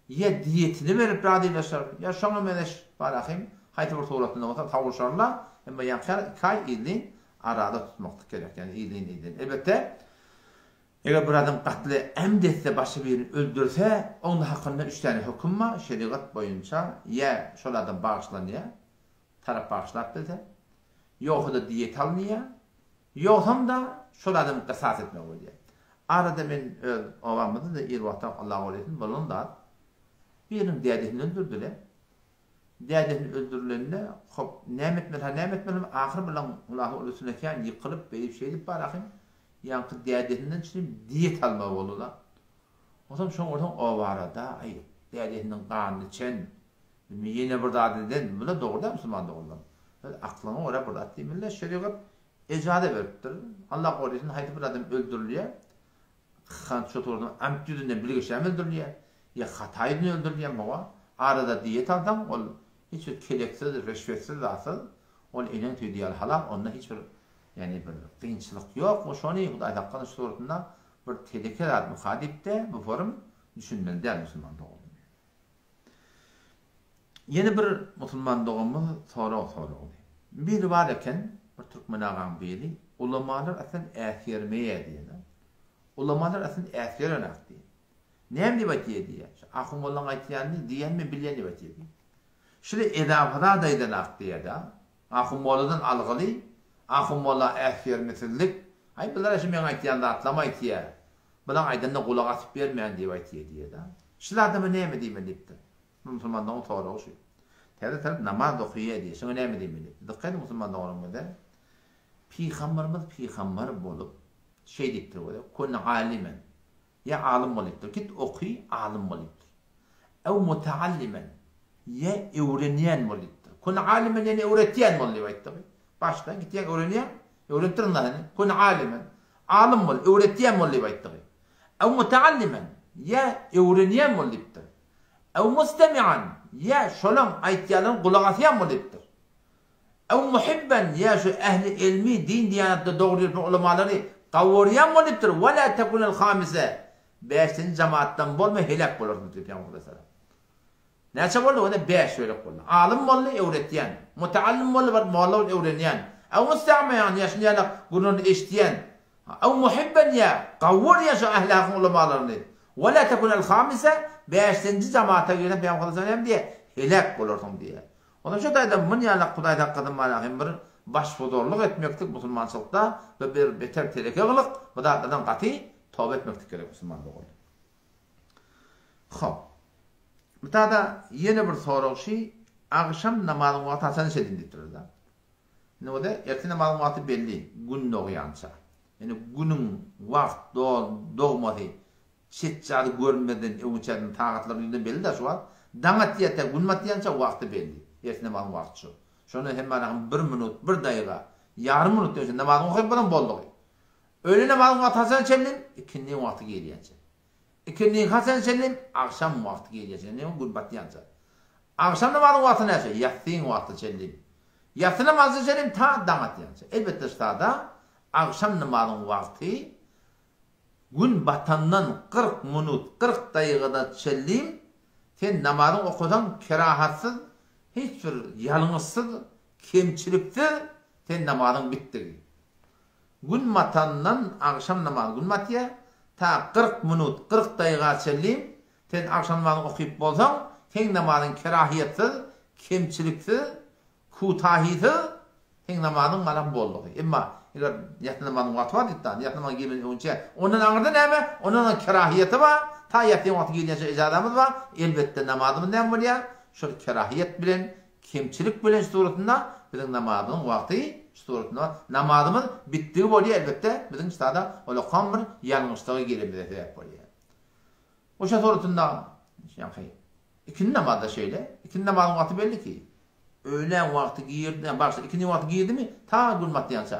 ýa diýetini berip razylaşarlar, ýa şoňa mezeş bar ahym haýsy bir suratynda bolsa sawuşarlar. Emma ýaňky ýaly iki aý yzlyn arada tutmaklyk gerek, ýagny yzlyn-yzlyn. Elbetde Eger bir adam gatly ämd etse, başga birini öldürse, oň hakynda üç däne höküm bar, şerigat boýunça ýa şol adam bagyşlanýar, tarap bagyşlap bilse, ýogsa-da diýet alynýar, ýogsam-da şol adamy gysas etmek bolýar. Arada men öz obamyzda-da ir wagtrak Allah gowy etsin, bolan zat, biriniň dädesini öldürdiler. Dädesini öldürilende, hop, näme etmeli, ha näme etmeli, ahyr bilen hulasa ol üstüne kän ýykylyp, beýdip şeýdip bar ahym, ýaňky dädesinden çynym diýet almaly boldy-da. Onsoň şoň görseň o barada, aý, dädesiniň ganyny içen, bilme ýene bir zat eden, bular dogry däl musulman doganlarym. Öz aklyňa görä bir zat diýmeli-de, şerigat ejaza beripdir. Allah gorysyn haýsy bir adam öldürilýär, Han şo turdan amt ýüzünden bilgeşlän öldürilýär, ýa hata ýüzünden öldürilýär, hawa, arada diýet alsaň, ol hiç bir keleksiz, rişwetsiz zatsyz, ol eneň süýdi ýaly halal, onda hiç bir, ýagny bir kynçylyk ýok, we şony Hudaý saklasyn şu suratynda bir teleke zatmyka diýip-de bu forum düşünmeli däl musulman doganlar. Ýene bir musulman doganymyz sorag soragly. Biri bar eken, bir türkmen agaň biri, ulamalar aslan äsgermeýär diýen. Ulamalar aslan äsgerenak diýen. Näme diýip aýtýar diýýär. Şu ahun mollaň aýtýanyny diýýän men bilýän diýip aýtýar diýýär. Şuly edafa zat aýdanak diýýär-de. Ahun molladan algyly, ahun molla äsgermesizlik. Aý bular şu meň aýtýan zatlamy aýtýar. Bulaň aýdanyna gulak asyp bermän diýip aýtýar diýýär-de. Şul adama näme diýmeli diýipdir. Bu musulman dogan soragy şu. Täze tarap namaz okaýar diýýär. Şoňa näme diýmeli diýipdir. Dykgat ediň musulman doganlarymyza. Pygamberimiz pygamber bolup şeý diýipdir bolýar. Kun alimen. Ýa alym bol diýipdir. Git oky, alym bol diýipdir. Ew mutaallimen. Ýa öwrenýän bol diýipdir. Kun alimen ýagny öwretýän bol diýip aýtdy. Başda gitýäň öwrenýäň, öwrenipdirin da seni. Kun alimen. Alym bol, öwretýän bol diýip aýtdygy. Ew mutaallimen, ýa öwrenýän bol diýipdir. Ew mustemian, ýa şolaň aýtýanlaryna gulak asýan bol diýipdir. Ew muhibben, ýa şu ähli elmi, din-diýanatda dogry ýöretmek ulamalary gawurýan bol diýipdir. Ve la tekunel hamise, bäşinji jemaatdan bolma, heläk bolarsyň diýipdir Pygamberimiz aleyhissalam. Näçe boldy? Onda bäş bölek boldy. Alym boldy, öwretýän. Mutaallim boldy, baryp molla bolup öwrenýän. Ew mustamian, ýa şuny ýaly gürrüňini eşidýän. Ew muhibben, ýa gawurýan şu ähli hakyň ulamalaryny. Ve la tekunel hamise, bäşinji jamaata girseň Pygamber sallallahu aleyhi ve sellem diýýär, heläk bolarsyň diýýär. Onda şu taýda mun ýaly Hudaý saklasyn mana hem bir başbozarlyk etmeklik musulmançylykda we bir beter teleke gylyk, bu zatlardan gaty toba etmeklik gerek musulman doganlar. Hop. Bu tada ýene bir sorag şi, agşam namazyň wagty haçan çenli diýipdirler-de. Indi bolsa ertir namazyň wagty belli, gün dogýança. Ýani günüň wagt dogmasy çet-jady görünmezden öňçäden sagatlar ýüzden belli-de şu wagt. Daň atýar tä gün batýança wagty belli. Ertir namazyň wagty şu. Şonda hem mana bir minut, bir daýga, ýarym minut diýen namazyňy okaýyp bolan boldugy. Öýle namazyň wagty haçana çenli? Ikindiň wagty gelýänçä. Ikindiň haçana çenli? Agşam wagty gelýänçä, ýagny gün batýança. Agşam namazyň wagty näçe? Ýassyň wagty çenli. Ýassy namazy çenli? Ta daň atýança. Elbetde ştada agşam namazyň wagty gün batandan 40 minut, 40 daýygada çenli sen namazyň okasaň kerahatsyz, hiç bir ýalňyşsyz, kemçiliksiz sen namazyň bitdigi. Gün batandan agşam namazy gün batýar, ta 40 minut, 40 daýyga çenli sen agşam namazyny okyp bolsaň, seň namazyň kerahiýetsiz, kemçiliksiz, kutahysyz seň namazyň galan boldugy. Emma eger ýatsy namazyň wagty bar diýip da, ýatsy namazyna girmeden öňünçä, ondan aňyrda näme? Ondan aňyrda kerahiýeti bar, ta ýatsyň wagty gelýänçä ejazamyz bar, elbetde namazymyz näme bolýar? Şol kerahiýet bilen Kemçilik bilen şu suratynda biziň namazymyzyň wagty şu suratynda namazymyz bitdigi bolýar elbetde biziň ştada olakan bir ýalňyşlyga giremize sebäp bolýar. Oşa suratynda ýaňky ikindi namazda şeýle ikindi namazyň wagty belli ki öýlän wagty girdi başda ikindi wagty girdimi ta gün batýança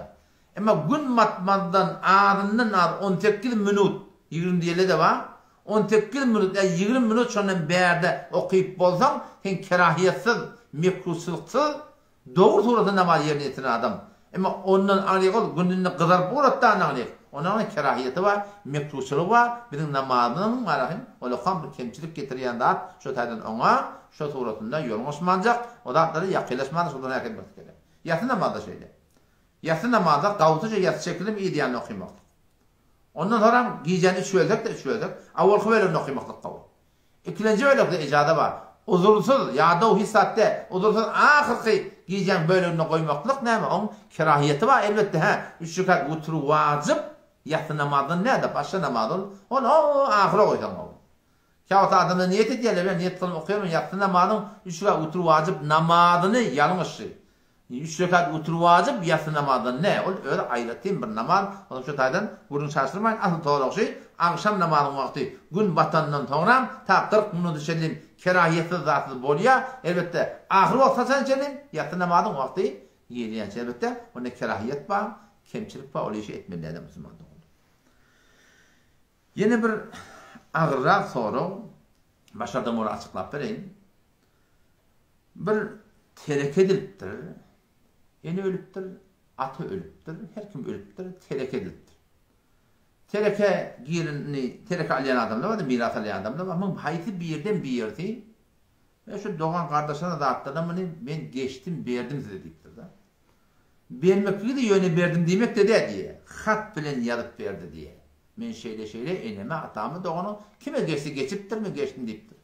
Emma gün batmazdan azyndan az 18 minut, 20 diýeli-de bar, 18 minut ýa 20 minut şondan bärde okyp bolsaň, sen kerahiýetsyz, mekruhçylyksyz, dogry suratda namaz ýerine ýetiren adam. Emma ondan aňryk ol gün indi gyzaryp ugratdy aňryk. Ondan aňryk kerahiýeti bar, mekruhçylygy bar, biziň namazymyzyň arasyn olakan bir kemçilik getirýän zat, şo taýdan oňa şo suratynda ýolňaşmanjak, o zatlara ýakynlaşmanjak şodan hereket etmek gerek. Ýassy namazda şeýle. Ýassy namazda gawsyja ýassy çekilip yz ýanyna okymaklyk. Ondan soram gijäni üç bölsek-de üç bölsek, awalky bölegini okymaklyk gowy. Ikilenji bölekde ejaza bar. Uzursyz, ýadaw hiç zat däl. Uzursyz ahyrky gijäň böleginde goýmaklyk näme, oň kerahiýeti bar elbetde hä, üç rekat witr wajyp, ýassy namazdan näde, başga namaz ol, ony o-o ahyra goýsaň gowy. Käwagt adamlar niýet edýärler, men niýet kylyp okaýaryn, ýassy namazyň üç rekat witr wajyp namazyny ýalňyşy. Üç rekat witr wajyp ýassy namazdan nä? Ol özi aýratyn bir namaz. Onuň şu taýdan gürrüň çaşdyrmaýyn. Asyl sorag şu, agşam namazyň wagty gün batandan soňram ta 40 minuta çenli kerahiýetsiz zatsyz bolýar. Elbetde, ahyr wagt haçana çenli? Ýassy namazyň wagty girýänçä elbetde, onda kerahiýet bar, kemçilik bar, ol işi etmeli däl musulman doganlar. Ýene bir agyrrak sorag, başardygym ony açyklap bereýin. Bir tereke edilipdir, ene ölüpdir, ata ölüpdir, her kim ölüpdir, tereke edilipdir. Tereke girini, tereke alýan adamlar bar, miras alýan adamlar bar. Muň haýsy birden birisi E şu dogan gardaşlara zatlardan muny men geçdim berdim size diýipdir-de. Bermekligi-de ýöne berdim diýmek-de däl diýýär. Hat bilen ýazyp berdi diýýär. Men şeýle-şeýle eneme, atama, doganyma kime geçse geçipdir, men geçdim diýipdir.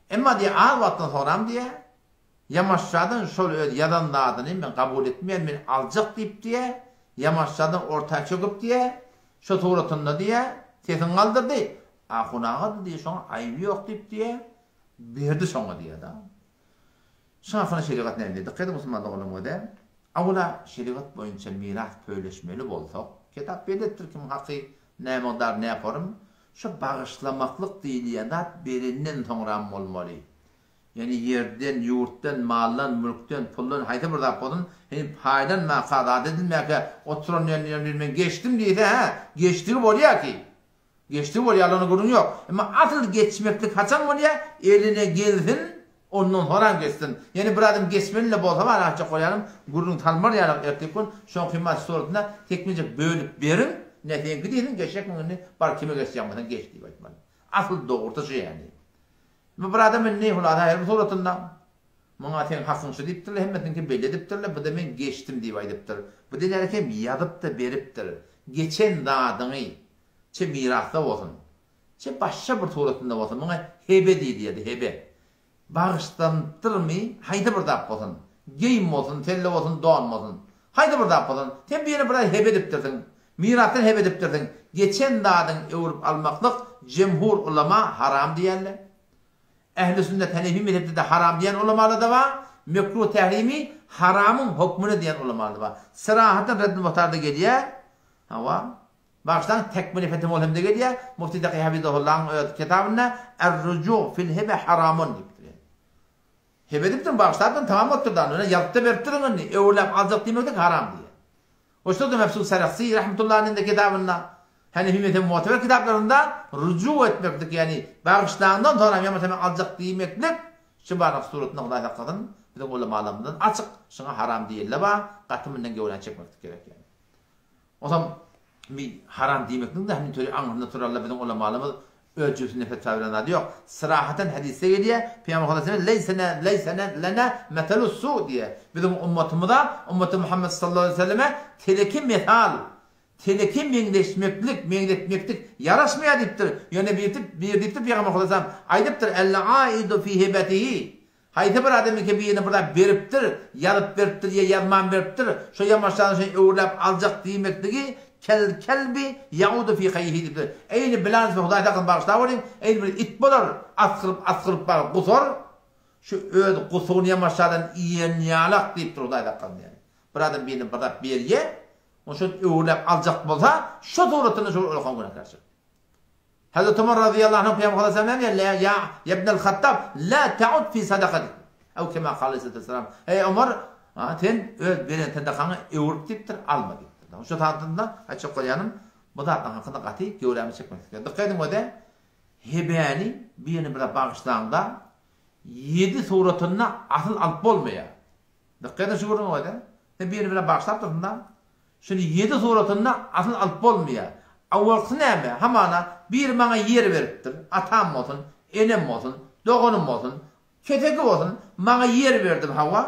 Emma diýýär, az wagtdan soňram diýýär, Ýamaşjadan şol öz ýazan zadyny men kabul etmeýän, men aljak diýip diýýär, Ýamaşjadan orta çöküp diýýär, şo suratynda diýýär, sesini galdyrdy. Ahun aga-da diýýär, şoňa aýby ýok diýip diýýär, berdi şoňa diýýär-de. Şahyna şerigat näme diýýär? Dykgat ediň musulman doganlarym we däl. Awala şerigat boýunça miras pöleşmeli bolsak, kitap belli edipdir kimiň haky nä mygdar nä porum, şu bagyşlamaklyk diýilýän zat berenden soňram bolmaly. Ýagny ýerden, ýurtdan, maldan, mülkden, puldan haýsy bir zat bolsun, heniz paýlanmaka, zat edilmäkä oturan ýerinden biri men geçdim diýse, hä, geçdigi bolýar ki. Geçdigi bolýar, onda gürrüň ýok. Emma asyl geçmeklik haçan bolýar? Eline gelsin, ondan soňram geçsin. Ýöne bir adam geçmeli-de bolsa bar, aýtjak bolýanym, gürrüň salmar ýaly erteki gün şoň himmat suratynda tekmilje bölüp beriň, ine seňki diýsin, geçjekmiň indi, bar kime geçjek bolsaň geç diýip aýtmaly. Asyl dogrusy şu ýagny. Emma bir adam indi hulasa her bir suratynda muňa seň hakyň şu diýipdirler, hemmesiniňki belli edipdirler, bu-da men geçdim diýip aýdypdyr. Bu diýleni hem ýazyp-da beripdir. Geçen zadyňy Çe mirasda bolsun, çe başga bir suratynda bolsun, muňa hebe diýilýärdi, hebe. Bagyşlanypdyrmy, haýsy bir zat bolsun, geýim bolsun, selle bolsun, don bolsun, haýsy bir zat bolsun, sen birine bir zat hebe edipdirsiň, mirasdan hebe edipdirsiň, geçen zadyňy öwrüp almaklyk jemhur ulama haram diýýärler. Ähli sünnet hanefi mezhepde-de haram diýen ulamalar-da bar, mekruh tährimi haramyň hökmüne diýen ulamalar-da bar. Syrahatdan Reddül Muhtarda gelýär, hawa, Bagyşlaň Tekmili Fetihul hemde gelýär, Mufti Taky Hafizahullahyň öz kitabynda Er-ruju fil hibe haramun diýipdir. Hebe edipdiň, bagyşlapdyň, tamam bolupdyr da, indi ýazyp-da beripdiriň indi, öwürläp aljak diýmeklik haram diýýär. Oşda-da Mebsut Saraksy rahmetullahi aleyhinde kitabynda, Hanefi mezhebi muteber kitaplarynda ruju etmeklik, ýagny bagyşlaňdan soňra ýa bolmasa men aljak diýmeklik şu barlyk suratynda Hudaý saklasyn, biziň ulamalarymyzdan açyk şuňa haram diýenler bar, gaty mundan göwräni çekmeklik gerek ýagny. Onsoň bi haram diýmekligiň-de hem töri aňyrsynda turarlar biziň ulamalarymyz öz jübsünde fetwa beren zady ýok. Syrahatan hadysda gelýär, Pygamber sallallahu aleyhi ve sellem leýse leýse lena meselus su diýýär. Biziň ummatymyza, ummaty Muhammet sallallahu aleyhi ve selleme teleki mesal, teleki meňzeşmeklik, meňzetmeklik ýaraşmaýar diýipdir. Ýöne bir bir diýipdir Pygamber sallallahu aleyhi ve sellem aýdypdyr, El-aidu fi hibetihi. Haýsy bir adam eke birine bir zat beripdir, ýazyp beripdir ýa ýazman beripdir, şo ýamaşjany şony öwürläp aljak diýmekligi kel kelbi ýaudu fi haýhi diýipdir. Eýni bilan size Hudaý saklasyn bagyşlap olyň, eýni bir it bolar, asgyryp asgyryp baryp gusar, şu öz gusugyny ýamaşjadan iýen ýalak diýipdir Hudaý saklasyn ýaly. Bir adam birine bir zat berýä, ony şony öwürläp aljak bolsa, şo suratynda şol ullakan günäkärçilik. Hazreti Omar razyýallahu anhu Pygamber sallallahu aleyhi ve sellem näme diýýär? Ýa ibnel Hattab, la ta'ud fi sadakatik. Ew kema kale aleyhissalatu Eý Omar, sen öz beren sadakaňy öwürip diýipdir, alma diýipdir. Şu zatdan aýtjak bolýanym, bu zatlaryň hakynda gaty göwrämi çekmek isleýän. Dykgat ediň öde, hebäni birini bire bagyşlaňda ýedi suratynda asyl alyp bolmaýar. Dykgat ediň şu gürrüňe öde. Sen birini bire bagyşlap dursuň-da, Şuny ýedi suratynda asyl alyp bolmaýar. Awalkysy näme? Hamana, biri maňa ýer beripdir, atam bolsun, enem bolsun, doganym bolsun, keseki bolsun, maňa ýer berdim, hawa,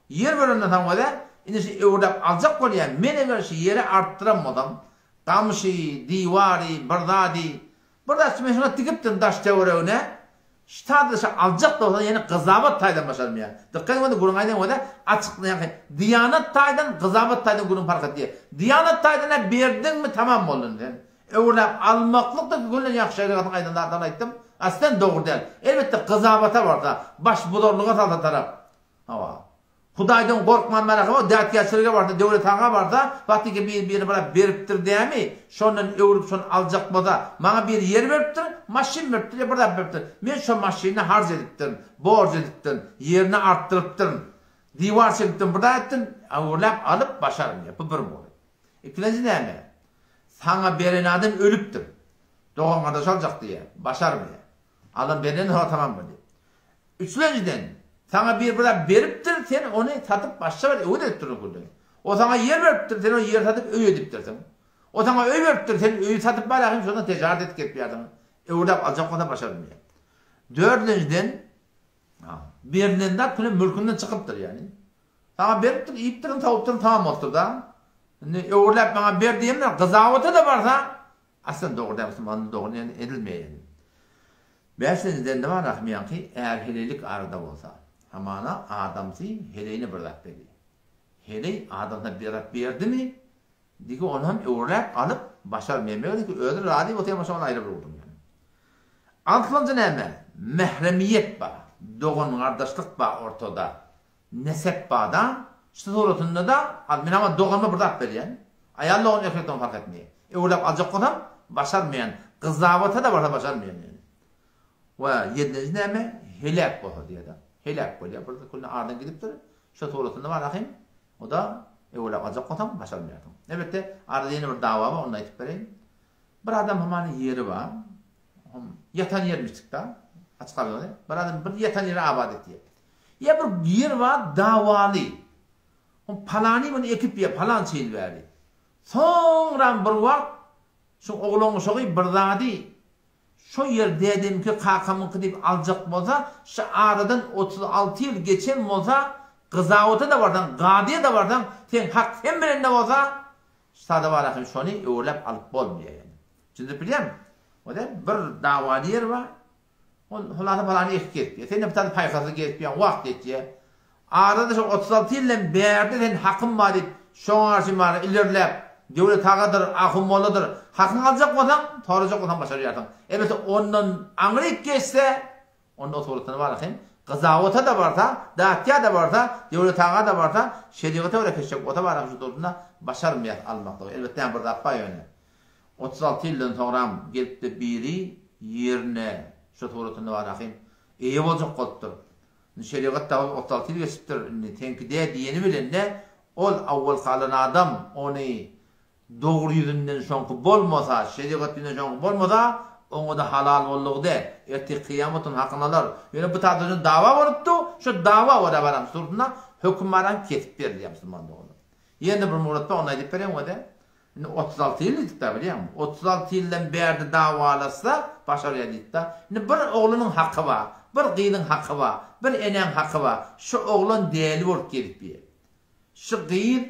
ýer berenden soň welä, indi şu öwürläp aljak bolýan, men eger şu ýeri artdyran bolsam, gamşy, diwary, bir zady, Bir daşy men şuňa tikipdim daş töweregine. Ştada şa aljak bolsa ýene gyzabat taýdan başarmaýar. Dykgat ediň gürrüň aýdan bolsa açyk ýagny diýanat taýdan gyzabat taýdan gürrüň parh edýär. Diýanat taýdan hä berdiňmi tamam boldy indi sen. Öwürläp almaklyk da gülden ýagşy şerigatyň aýdan zatlaryny aýtdym. Aslen dogry däl. Elbetde gyzabata barsa, baş buzarlyga salsa tarap. Hawa. Hudaýdan gorkman mana hawa dätgäçilige barsa, Döwlet aga barsa, wagtyky bir birine bir beripdir dämi, şondan öwrüp şony aljak bolsa, maňa biri ýer beripdir, maşyn beripdir ýa bir zat beripdir. Men şo maşyny harç edipdirin, borç edipdirin, ýerini artdyrypdyryn, diwar çekipdirin, bir zat etdim, öwürläp alyp başarmaýar. Bu bir mury. Ikilenji näme? Saňa beren adam ölüpdir. Dogan-gardaş aljak diýýär, başarmaýar. Alan bereni soň tamam bolýar. Üçlenjiden, saňa bir bir zat beripdir, sen ony satyp başga bir öwez edipdirsiň gürrüňi. O saňa ýer beripdir, sen o ýeri satyp öý edipdirsiň. O saňa öý beripdir, sen öýi satyp barýarsyň, şondan tejaret edip gepýärsiň. Öwürläp aljak bolsa başarylmaýar. Dördünjiden, berilen zat küle mülkünden çykypdyr ýagny. Saňa beripdir, iýipdirin, sowupdyryn, tamam bolupdyr-da. Indi öwürläp maňa ber diýemler, gyzawata-da barsa, Aslan dogry däl musulmanda dogry ýöne edilmeýär. Bäşinjiden bar ahmiýaňky är heleýlik arada bolsa. Hamana adamsy heleýine bir zat berýär. Heleý adamsyna bir zat berdimi digi ony hem öwürläp alyp başarmaýar. Meger ki özi razy bolsa hem şony aýra bir gürrüň ýöne. Altynjy näme? Mähremiýet bar. Dogan gardaşlyk bar ortada. Nesep bada, şu suratynda-da, al, men aňa doganyma bir zat berýän. Aýal dogan, erkek dogan fark etmeýär. Öwürläp aljak bolsam, başarmaýan. Gyzabata-da barsa başarmaýan ýöne. We ýedinji näme? Heläk bolsa diýýär-de. Heläk bolýar. Bir günde aradan gidipdir. Şu suratynda bar ahym. O-da öwürläp aljak bolsaň, başarmaýarsyň. Elbetde, arada ýene bir dawa bar, ony-da aýtyp bereýin. Bir adam hamana ýeri bar. Ýatan ýermişdik-da. Açyk aýdaly. Bir adam bir ýatan ýeri abat etýär. Ýa bir ýer bar dawaly. Oň palany muny ekip ýa palança ýyl bäri. Soňram bir wagt şu oglan uşagy bir zady şo ýer dädemki kakamyňky diýip aljak bolsa şu aradan 36 ýyl geçen bolsa gyzawata-da barsaň gazyýa-da barsaň seň hak sen bilende bolsa sada bar ahym şony öwürläp alyp bolmaýar ýöne. Düşündirip bilýäňmi? O-da bir dawaly ýer bar. Ol hulasa palany ekip gezipýär. Sen-de bir tane paýhasly gezipýäň, wagt ýetýär. Arada şo 36 ýyldan bärde sen hakym bar diýip, şoňa garşy mara ilerläp, Döwlet agadyr, ahun molladyr, hakyňy aljak bolsaň, sorajak bolsaň başarýarsyň. Elbetde ondan aňryk geçse, onda o suratdan bar hem gyzawata-da barsa, datýa-da barsa, Döwlet aga-da barsa, şerigata görä geçjek bolsa bar hem şu durunda başarmaýar almaklygy. Elbetde bir zat bar ýöne. 36 ýyldan soňram gelipdi biri ýerine şo suratynda bar ahym eýe boljak bolupdyr. Indi şerigat dagy 36 ýyl geçipdir indi seňki dä diýeni bilende ol awwalky alan adam ony dogry ýüzünden şoňky bolmasa şerigat ýüzünden şoňky bolmasa oňada halal boldugy dä ertir kyýamat onuň hakyny alar. Ýöne bu taýda üçin dawa bolupdy şo dawa görä baram suratynda höküm baram kesip berilýär musulman doganlar. Ýene bir murat bar ony aýdyp bereýin wede. Indi 36 ýyl diýdik-dä, bilýäňmi? 36 ýyldan bärde dawalaşsa, başarýar diýdik-dä. Indi bir oglunyň haky bar, bir gyzyň haky bar, bir enäň haky bar. Şu oglan däli bolup gezip ýör. Şu gyz,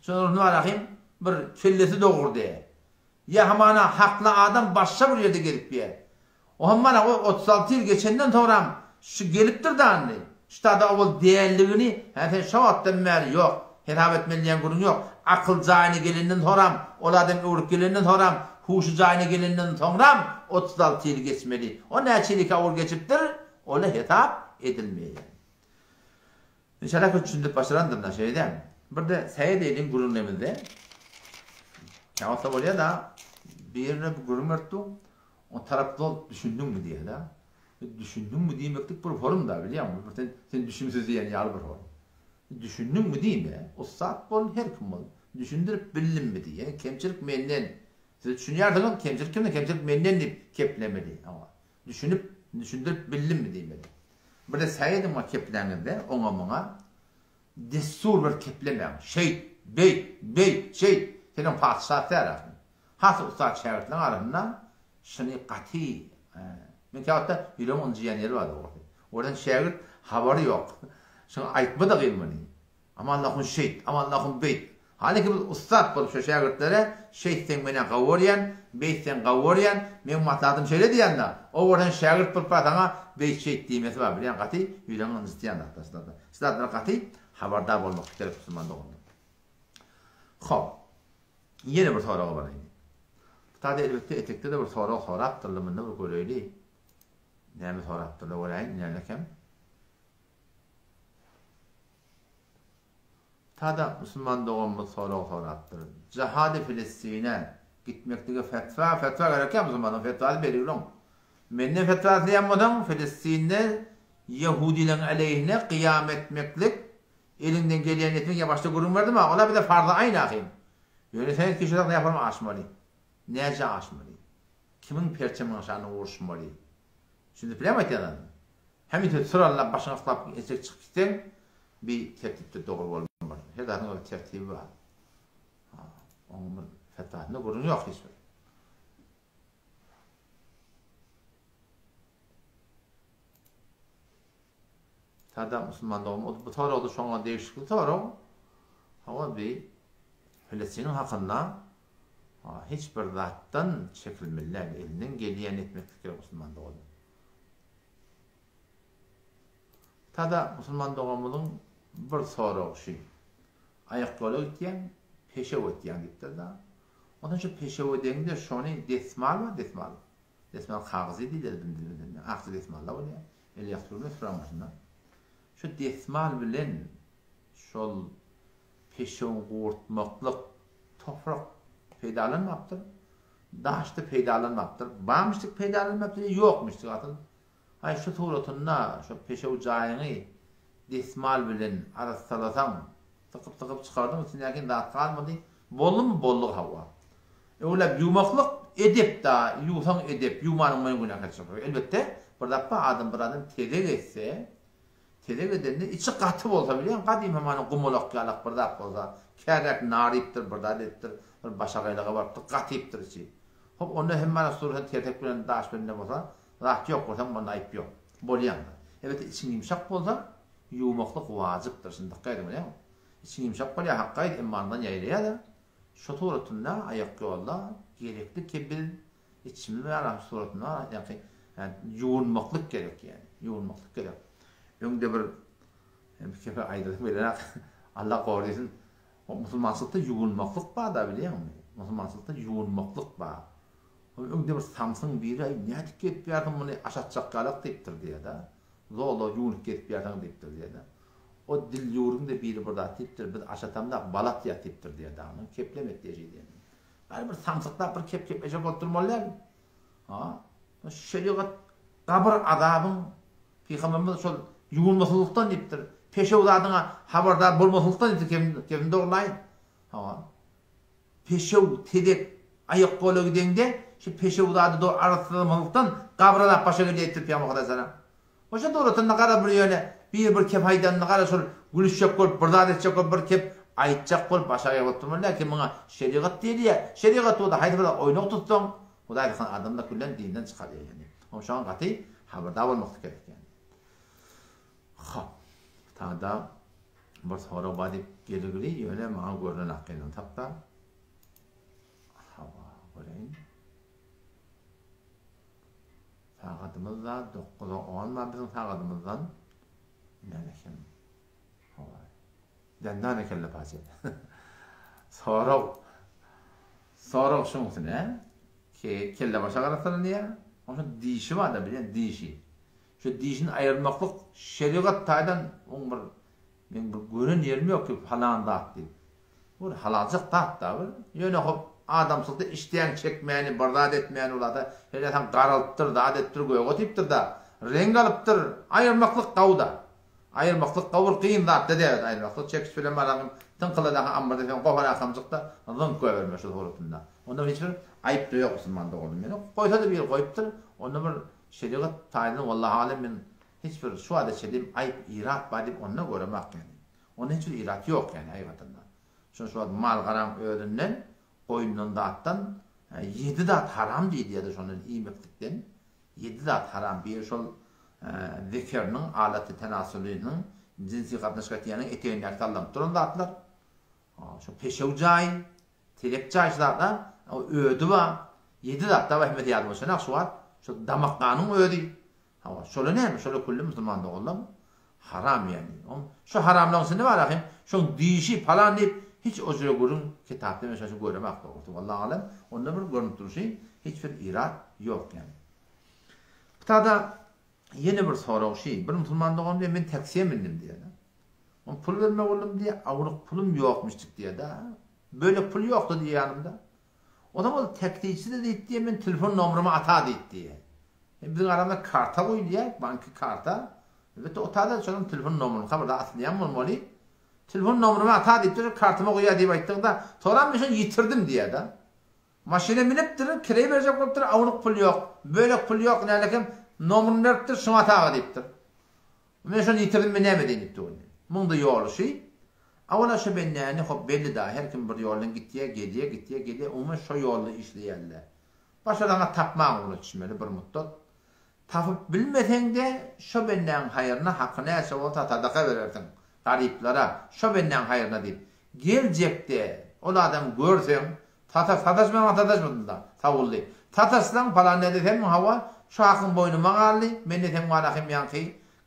şonuň bar ahym, bir kellesi dogry däl. Ýa hamana hakly adam başga bir ýerde gezip ýör. O hem mana o 36 ýyl geçenden soňram şu gelipdir-da indi. Şu tada owal dälligini, hä sen şo wagtdan bäri ýok, hesap etmeli diýen gürrüň ýok. Akyl jaýyna gelenden soňram, ol adam öwrüp gelenden soňram, huşy jaýyna gelenden soňram 36 ýyl geçmeli. O näçe ýyl owal geçipdir, ol-a hesap edilmeýär. Inşallah köp düşündirip başarandyryn-da, şeýle dälmi? Bir-de säýe edeýliň gürrüňlemizde. Käwagtda bolýar-da, birine bir gürrüň berip dur, o tarap zol düşündiňmi diýýär-de. Düşündiňmi diýmeklik bir forum-da, bilýäňmi? Bir sen, sen düşümsiz diýen ýaly bir forum. Düşündiňmi diýme, ussat bol, her kim bol. Düşündirip bildimmi diý. Ýagny kemçilik menden. Siz düşünýärsiňiz, kemçilik kimden? Kemçilik menden diýip keplemeli. Hawa. Düşünip, düşündirip bildimmi diýmeli. Bir-de säý ediň muňa kepläňizde, oňa-muňa dessur bir keplemäň. Şeýt, beýt, beýt, şeýt. Seniň patyşa däl ahym. Has ussat şägirtleriň arasynda şuny gaty, men käwagtda ýüregim ynjyýan ýeri bar dogrusy. Oradan şägirt habary ýok. Şuňa aýtma-da gyz muny. Aman Allahym şeýt, aman Allahym beýt. Häliki biz ussat bolup şo şägirtlere şeýtseň menä gowy görýän, beýtseň gowy görýän, meň maslahatym şeýle diýende, o görseň şägirt bolup bar saňa beýt şeýt diýmesi bar bilýäň gaty ýüregiňi ynjytýan zatlar şu zatlar. Şu zatlara gaty habardar bolmak gerek musulman doganlar. Hop. Ýene bir soraga baraýyn. Bu taýda elbetde etekde-de bir sorag sorapdyrlar munda bir göreýli. Näme sorapdyrlar göräýin nälekem. Tada musulman doganymyz sorag sorapdyr. Jahady Filistine gitmeklige fetwa, fetwa gerek ýa musulmana fetwasy berigloň. Menden fetwa isleýän bolsaň Filistinde ýehudileň aleýhine gyýam etmeklik eliňden gelýän etmek ýa başda gürrüň berdim a ola bize farzy aýn ahym. Ýöne sen kişi näme aşmaly. Näce aşmaly. Kimiň perçemiň aşagynda uruşmaly. Düşündip bilýäňmi aýtýan zadymy? Hemişe syralap başyňy yslap eşek çykyp gitseň bi tertipde dogry bolmaz. Her zadyň öz tertibi bar. Ha, onuň bir fetwasynda gürrüň ýok hiç bir. Sada musulman dogan, bu soragda şoňa degişli sorag. Hawa bi Filistiniň hakynda hiç bir zatdan çekilmeli däl. Elinden gelýän etmeklik gerek musulman dogan. Tada musulman doganymyzyň bir soragy şu. Aýakýola gitýäň, peşew etýäň diýipdir-da. Onsoň şu peşew edeňde şony desmal bar, desmal. Desmal kagyzy diýilýär biziň dilimizde. Akja desmallar bolýar. El ýakyp durma süräň başynda. Şu desmal bilen şol peşewiň gurtmaklyk toprak peýdalanmapdyr. Daşda peýdalanmapdyr. Barmyşdyk peýdalanmapdyr, ýokmyşdyk asyl. Aý şu suratynda şo peşew jaýyňy desmal bilen arassalasaň, sykyp-sykyp çykardyň içindäki zat galmady, boldumy boldy hawa. Öwläp ýuwmaklyk edep-da, ýuwsaň edep, ýuwmanyň bilen günäkär çykýar. Elbetde, bir zat bar, adam bir adam tezek etse, tezek edende içi gaty bolsa bilýäň, gadym hamana gumalak ýalak bir zat bolsa, käräk narypdyr, bir zat edipdir, bir başagaýlyga barypdyr, gatypdyr içi. Hop, onda hem mana surata tezek bilen daş bilen bolsa, Zat ýok bolsa onda aýyp ýok. Bolýan zat. Elbetde içiň ýumşak bolsa ýuwmaklyk wajypdyr. Şuny dykgat ediň bolýamy? Içiň ýumşak bolýar hakga aýt emma ondan ýaýraýar-da. Şo suratynda aýak ýolda gerekli ki biz içimiz bilen arasy suratynda ýaňky ýuwunmaklyk gerek ýani. Ýuwunmaklyk gerek. Öňde bir kepe aýdasym gelenok. Allah gorysyn. Musulmançylykda ýuwunmaklyk bar-da bilýäňmi? Musulmançylykda ýuwunmaklyk bar. Ol öňde bir samsyň biri aý nädip gezip ýörsiň muny aş atjak ýalak diýipdir diýýär-de. Zol-a ýuwunyp gezip ýörseň diýipdir diýýär-de. O dil ýüwrüň-de biri bir zat diýipdir, biz aş atamzak bal atýas diýipdir diýýär-de. Onuň keplem etýär şeý diýende. Bary bir samsyklap bir kep kepleşek bolup durmaly däl. Ha? Şerigat gabyr azabyň Pygamberimiz şol ýuwunmasyzlykdan diýipdir. Peşew zadyňa habardar bolmasyzlykdan diýipdir, kepini dogurlaýyn. Hawa. Peşew, tezek, aýak-gola gideňde, şu peşew zady do arassalamazlykdan gabyr azap başa gelýär diýipdir Pygamber alaýhyssalam. Oşa dogratanda gara bir ýöne bir bir kep aýdanda gara şol gülüşjek bolup bir zat etjek bolup bir kep aýtjak bolup başa aýak bolup durmaly däl ki muňa şerigat diýilýär. Şerigat bolsa haýsy bir zat oýnak tutsaň Hudaý saklasyn adamda küllen dinden çykarýar ýöne. Oň şoňa gaty habardar bolmaklyk gerek ýöne. Hop. Tada Bir sorag bar diýip geligili ýöne maňa görnen akgynyny tapda. Hawa, göreýin. Sagadymyz da 9-a 10 bar biziň sagadymyzdan. Näme eken? Hawa. Dändan ekenle paçy. Sorag. Sorag şuňsy ne? Ke kelle başa garasalynýar. Onuň dişi bar da bilýän dişi. Şu dişini aýyrmaklyk şerigat taýdan oň bir meň bir gören ýerim ýok ki palan zat diýip. Bu bir halaljak zat da bir. Ýöne hop adamçylykda işdäň çekmäni bir zat etmäni bolasa helesaň garalypdyr zat edipdir göge otypdyr da reňk alypdyr aýyrmaklyk gawda. Aýyrmaklyk gawy bir kyn zat da däl aýyrmaklyk çekiç bilen baraňyň tyňkyladaky ammarda sen gopan akamjykda zyňk goýberme şu suratynda. Onda hiç bir aýyp da ýok musulman doganym ýöne goýsada biri goýupdyr onda bir Şerigat taýdan wallahi alem men hiç bir şu wagta çenli aýyp irat bar diýip onda göremak ýani. Onda hiç bir irat ýok ýani haýgatynda. Şon şu wagt mal garaň özünden goýundan zatdan ýedi zat haram diýilýärdi şondan iýmeklikden ýedi zat haram biri şol zekeriniň alaty tenasulynyň jinsi gatnaşyk etýäniň etegindäki sallanyp duran zatlar şo peşew jaýy Telek jaý şu zatlar, ödi bar, ýedi zat da bar hemmesi ýadyma düşenak şu wagt, şu damak ganyň özi, hawa, şola näme, şola külli musulman doganlam haram ýani. Oň şu haramlaryň içinde bar ahym, şoň dişi palan diýip hiç o jüre gürrüň kitapda men şoň üçin göremak dogrusy wallahi alem, onda bir görnüp durşy hiç bir irat ýok ýani. Bu tada. Ýene bir sorag şi, bir musulman dogan diýýär, men taksiýa mindim diýýär. On pul bermek boldum diýýär, awryk pulum ýokmuşdyk diýýär-de. Bölek pul ýokdy diýýär ýanymda. Onsoň ol taksiçi-de diýip diýýär, men telefon nomerymy ata diýip diýýär. E, biziň aramyzda karta goýulýar, banki karta. Elbetde o tada şonuň telefon nomeryny habarda asylýan bolmaly. Telefon nomerymy ata diýipdir, kartyma goýýar diýip aýtdyňda, soram men şony ýitirdim diýýär-de. Maşyna münüpdir, kireý berjek bolupdyr, awnyk pul ýok, bölek pul ýok, nälekem nomeryny beripdir, şuňa ataga diýipdir. Men şony ýitirdim, men näme edeýin diýipdir ony. Muňda ýoly şy. Awala şo bendäni hop belli da, her kim bir ýoldan gitýär, gelýär, gitýär, gelýär, umuman şo ýolda işleýärler. Başarsaňa tapmaň ugra düşmeli bir muddat. Tapyp bilmeseň-de, şo bendäň haýryna haky näçe bolsa sadaka berersiň, garyplara, şo bendäň haýryna diýip. Geljekde ol adamy görseň, sataş, sataşmagyňa sataşmadym-da, sawuldy. Sataşsaň, palan näde sen, hawa, şo hakyň boýnuma galdy, men-de seň barahym ýaňky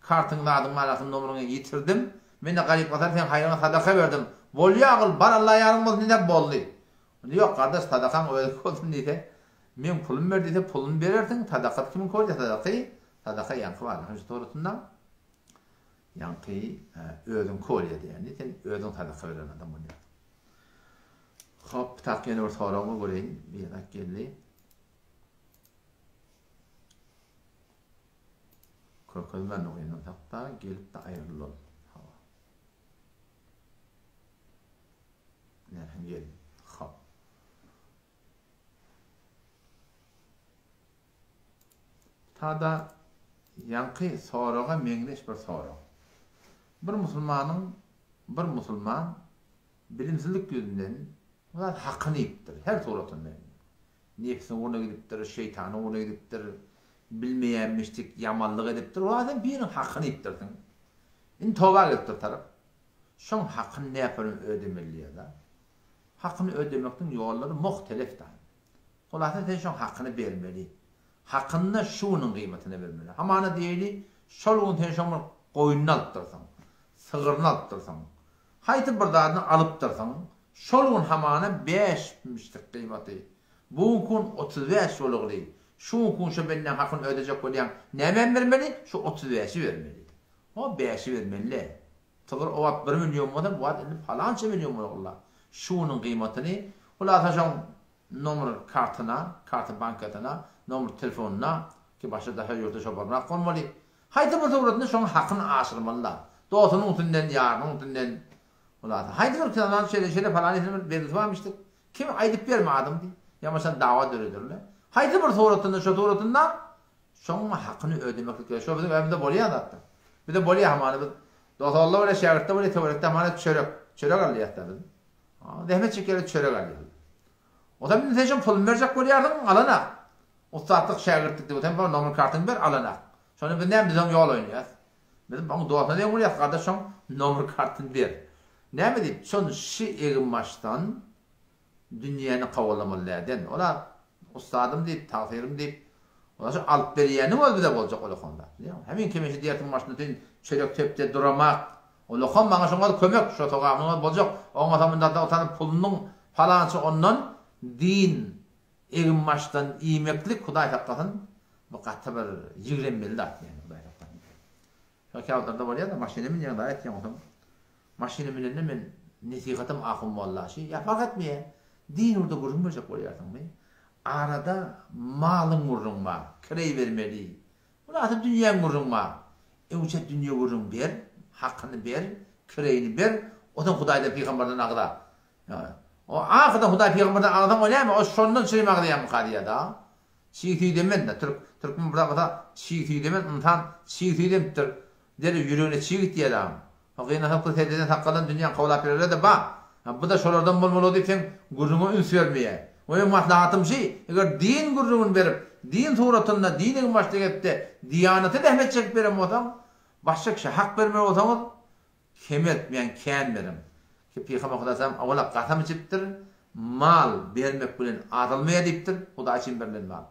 kartyň zadyň barahym nomeryňy ýitirdim, men-de garyp-gasar seň haýryňa sadaka berdim. Bolýa agyl, bar Alla ýaryň bolsun diýsem, boldy. Onda ýok gardaş sadakaň özüňki bolsun diýse, meň pulum ber diýse puluny berersiň, sadakasy kimiňki bolýar sadaky, sadaka ýaňky bar şu suratynda ýaňky özüňki bolýar diýýän, sen özüň sadaka beren adam bolýarsyň. Hop, tak ýene bir sorag bar göreýin, bir zat geldi. Kökezmän oýnasak-da gelip-de aýryldy ol. Hawa. Nähili geldi? Hop. Tada ýaňky soraga meňzeş bir sorag. Bir musulmanyň bir musulman bilimsizlik ýüzünden zat hakyny iýipdir, her suratynda. Nebsiň ugruna gidipdir, şeýtanyň ugruna gidipdir, bilmeýänmişdik, ýamanlyk edipdir. Wah, sen biriniň hakyny iýipdirsiň. Indi toba gelipdir tarap. Şoň hakyny näpürüm ödemeli diýýär-de. Hakyny ödemekniň ýollary muhtelef da. Hulasa sen şoň hakyny bermeli. Hakyny-da şu günüň gyýmatyna bermeli. Hamana diýeli, şol gün sen şoň bir goýnuny alypdyrsyň, sygyryny alypdyrsyň, haýsy bir zadyny alypdyrsyň, şol gün hamana bäşmişdik gyýmaty. Bu günki gün 35 bolugly. Şu günki gün şo bendäň hakyny ödejek bolýaň, nämäni bermeli? Şu otuz bäşi bermeli. O bäşi bermeli-le. Sygyr o wagt bir million bolsa, bu wagt indi palança million bolar. Şu günüň gyýmatyny, hulasa şoň nomer kartyna, karta bankasyna, nomer telefonyna, ki başga daşary ýurtda şo barmak bolmaly. Haýsy bir suratynda şoň hakyny aşyrmaly-da. Dostunyň üstünden, ýarynyň üstünden. Hulasa, haýsy bir kişi şeýle, şeýle falan ýesine bir bergisi barmyşdyk. Kim aýdyp berme adyň diý. Ýa bolmasa dawa dörederler. Haýsy bir suratynda şo suratynda Şoň hakyny ödemeklik gerek. Şo biziň özümizde bolýan zatdyr. Bize bolýar hamana biz dost-ogullar bolýar, şägirtler bolýar, töwerekde hamana çörek, çörek alýas-da biz. Zähmet çekýärler, çörek alýarlar. Ozal indi sen şoň puluny berjek bolýarsyň, alanak. Ussatlyk, şägirtlik diýip, sen nomer kartyňy ber, alanak. Şonda biz näme, biz oň ýol oýnaýas. Biz oň dostuna deň bolýas, gardaş şoň nomer kartyny ber. Näme diýip, şony şi eginbaşdan Dünýäni kowalamaly däden. Ola ussadym diýip, tagsyryym diýip, ola şu alyp berýäniň özi bize boljak olakan zat. Bilýäňmi? Hemin kemeşi diýersiň başynda sen çörek tepde duramak. Olakan maňa şoň özi kömek, şo sogabynyň özi boljak. Oňa munda otanyp pulunyň palança ondan din egin-başdan iýmeklik Hudaý saklasyn, bu gaty bir ýigrenmeli zat ýaly Hudaý saklasyn. Şo käwagtlarda bolýar-da maşyna münýäň zat etýäň onsoň Maşyna münende men nesihatym ahun molla şi ýa parh etmeýä din ugurda gürrüň berjek bolýarsyňmy arada malyň gürrüň bar kireý bermeli mynasyp dünýäň gürrüň bar öňçe dünýe gürrüň ber hakyny ber kireýini ber osaň hudaýdan pygambardan agza o ahyrda hudaý pygambardan agzaň o näme o şondan şirin agzaýamyka diýýä da çig süýdemen da türk türkmen bir zat çig süýdemen ynsan çig süýdemipdir Derrew ýüregine çig gitýär dagyň. O gynasakda seždeden saklanan dünýäň kowlap ýörenler-de bar. Ha, bu-da şolardan bolmaly diýip seň gürrüňe üns bermeýär. O meň maslahatym şi, eger din gürrüňini berip, din suratynda, din eginbaşda gezip-de, diýanata zähmet çekip beren bolsaň, başga kişä hak bermeli bolsaňyz, kemeltmän kän beriň. Ki Pygamber Hudaý owala kasam içipdir, mal bermek bilen azalmaýar diýipdir, Hudaý üçin berlen mal.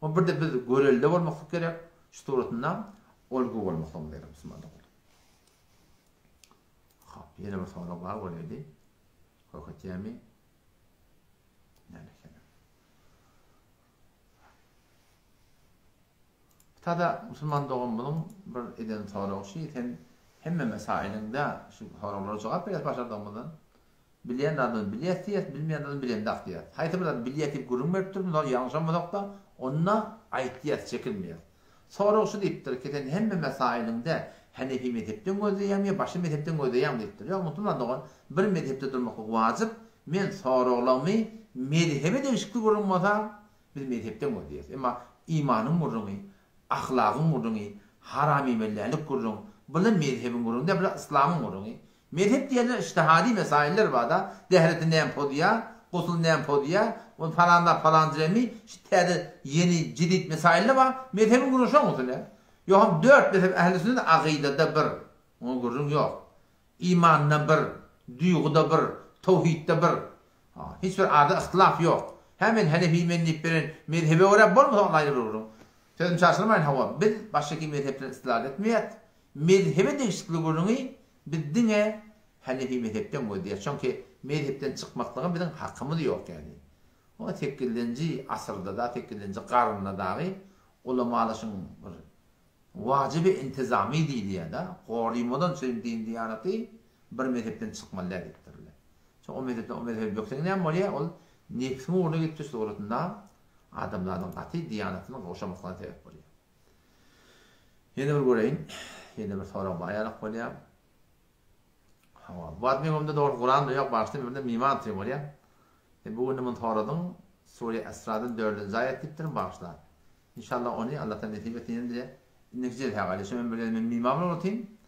O birde biz görelde bolmaklyk gerek, şu suratynda olgu bolmaklygymyz gerek musulman doganlar. Hop, ýene bir sorag bar bolýady. Köketýämi? Näme ekeni? Tada musulman doganymyzyň bir eden soragy şi, sen hemme mesailiňde şu soraglara jogap berýäs başardygymyzdan. Bilýän zadyny bilýäs diýýäs, bilmeýän zadyny bilemzok diýýäs. Haýsy bir zady bilýäs diýip gürrüň berip durmyz, ol ýalňyşam bolsak-da, onda aýtýas, çekinmeýäs. Sorag şu diýipdir ki, sen hemme mesailiňde Henefi mezhepden gözleýäňmi ýa başga mezhepden gözleýäňmi diýipdir. Ýok, musulman dogan, bir mezhepde durmaklyk wajyp, men soraglarymy mezhebe degişikli gürrüň bolsa, Biz mezhepden gözleýäris. Emma imanyň gürrüňi, ahlagyň gürrüňi, haramymellälik gürrüň, bular mezhebiň gürrüňi däl, bular yslamyň gürrüňi. Mezhep diýende ijtihadi mesailler bar-da, dähreti näme pozýar, gusul näme pozýar, ol palan zat palan jemi, şu täze ýeni jedid mesailler bar, mezhebiň gürrüňi şoň üstüne. Ýogsam dört mezhep ähli sünnet agydada bir, oňa gürrüň ýok. Imanda bir, duýguda bir, towhidde bir. Hiç bir arada yhtylaf ýok. Hä men henefi men diýip beren mezhebe görä bolmasa ol aýry bir gürrüň. Sözümi çaşyrmaýyn hawa biz başgaki mezhepden istidlal etmeýäs. Mezhebe degişlikli gürrüňi biz diňe henefi mezhepden gözleýäs. Çünki mezhepden çykmaklyga biziň hakymyz ýok ýagny. O sekizinji asyrda-da sekizinji garynda dagy ulamalaşyň bir wajyby intizamy diýilýär-de, gorymadan çyn din-diýanaty bir mezhepden çykmaly däl diýipdirler. Soň o mezhepden o mezhebe bökseň näme bolýar? Ol nebsiň ugruna gidip düşse suratynda adamzadyň gaty diýanatynyň gowşamaklygyna sebäp bolýar. Ýene bir göreýin. Ýene bir sorag bar ýalak bolýar. Hawa, bu wagt meň öňümde dogry Kuran-da ýok, bagyşla men birden miman otyryn bolýar. Sen bu günde muny soradyň, Sure Esradan dördünji aýat diýipdirin, bagyşla. Inşallah ony Allah Taala nesip etsin ýene-de indiki jelsä galýar. Şo men bir gezek men miman bilen otyryn.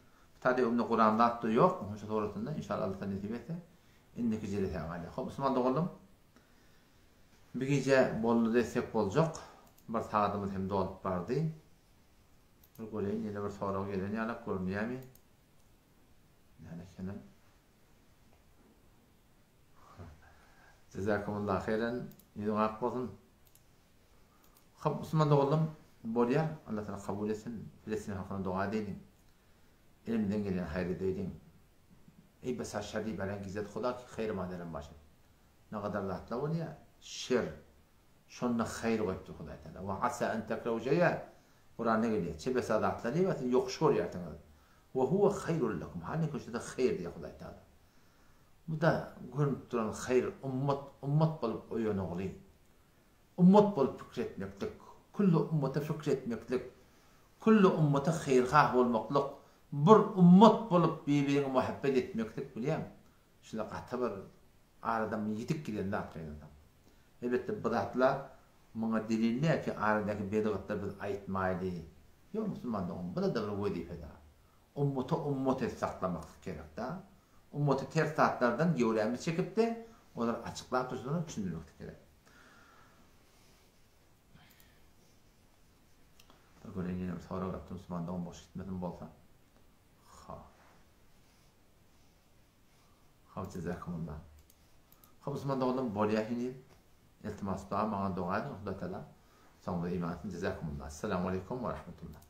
Tada öňde Kuran zat-da ýok, şu suratynda inşallah Allah Taala nesip etse indiki jelsä galýar. Hop, musulman doganlarym, bir gije boldy desek boljak. Bir sagadymyz hem dolup bardy. Bir göreýin, ýene bir sorag gelen ýalak görünýärmi? Näme ekenem? Jazakumullah haýran. Ýüzüň ak bolsun. Hop, musulman doganlarym, bolýar. Allah Taala kabul etsin. Filistin halkyna doga edeýliň. Elimizden gelýän haýry edeýliň. Eý besa şerri beren gizet Huda ki haýry maderem başat. Ne gadar zatlar bolýar, şer. Şonda haýyr goýupdyr Hudaý Taala. Wa asa en tekrahu şeý'a. Kuranda gelýär. Çebesa zatlar diýip, siz ýokuş görýärsiňiz. Wa huwa haýrul lekum. Hany köşede haýyr diýýär Hudaý Taala. Bu da görünip duran haýyr ummat, ummat bolup oýanogly. Ummat bolup pikir etmeklik, külli ummata pikir etmeklik, külli ummata haýyrhah bolmaklyk, bir ummat bolup bir-biriňe muhabbet etmeklik bilýäň, şular gaty bir aradan ýitip giden zat gynansam. Elbetde bu zatlar muňa delil däl ki aradaky bedgatlar biz aýtmaýly. Ýok musulman dogan bu-da bir wezipe-da. Ummata ummat edip saklamaklyk gerek-da. Ummaty ters zatlardan göwrämizi çekip-de olary açyklap durşuna düşündirmeklik gerek. Bir göreýin ýene bir sorag beripdir musulman dogan boş gitmesin bolsa. Ha. Haw jezakumullah. Haw musulman doganlarym bolýa heniz. Iltimas dua maňa doga ediň Hudaý Taala. Soňuňyza iman etsin jezakumullah. Assalamu aleykum we rahmetullah.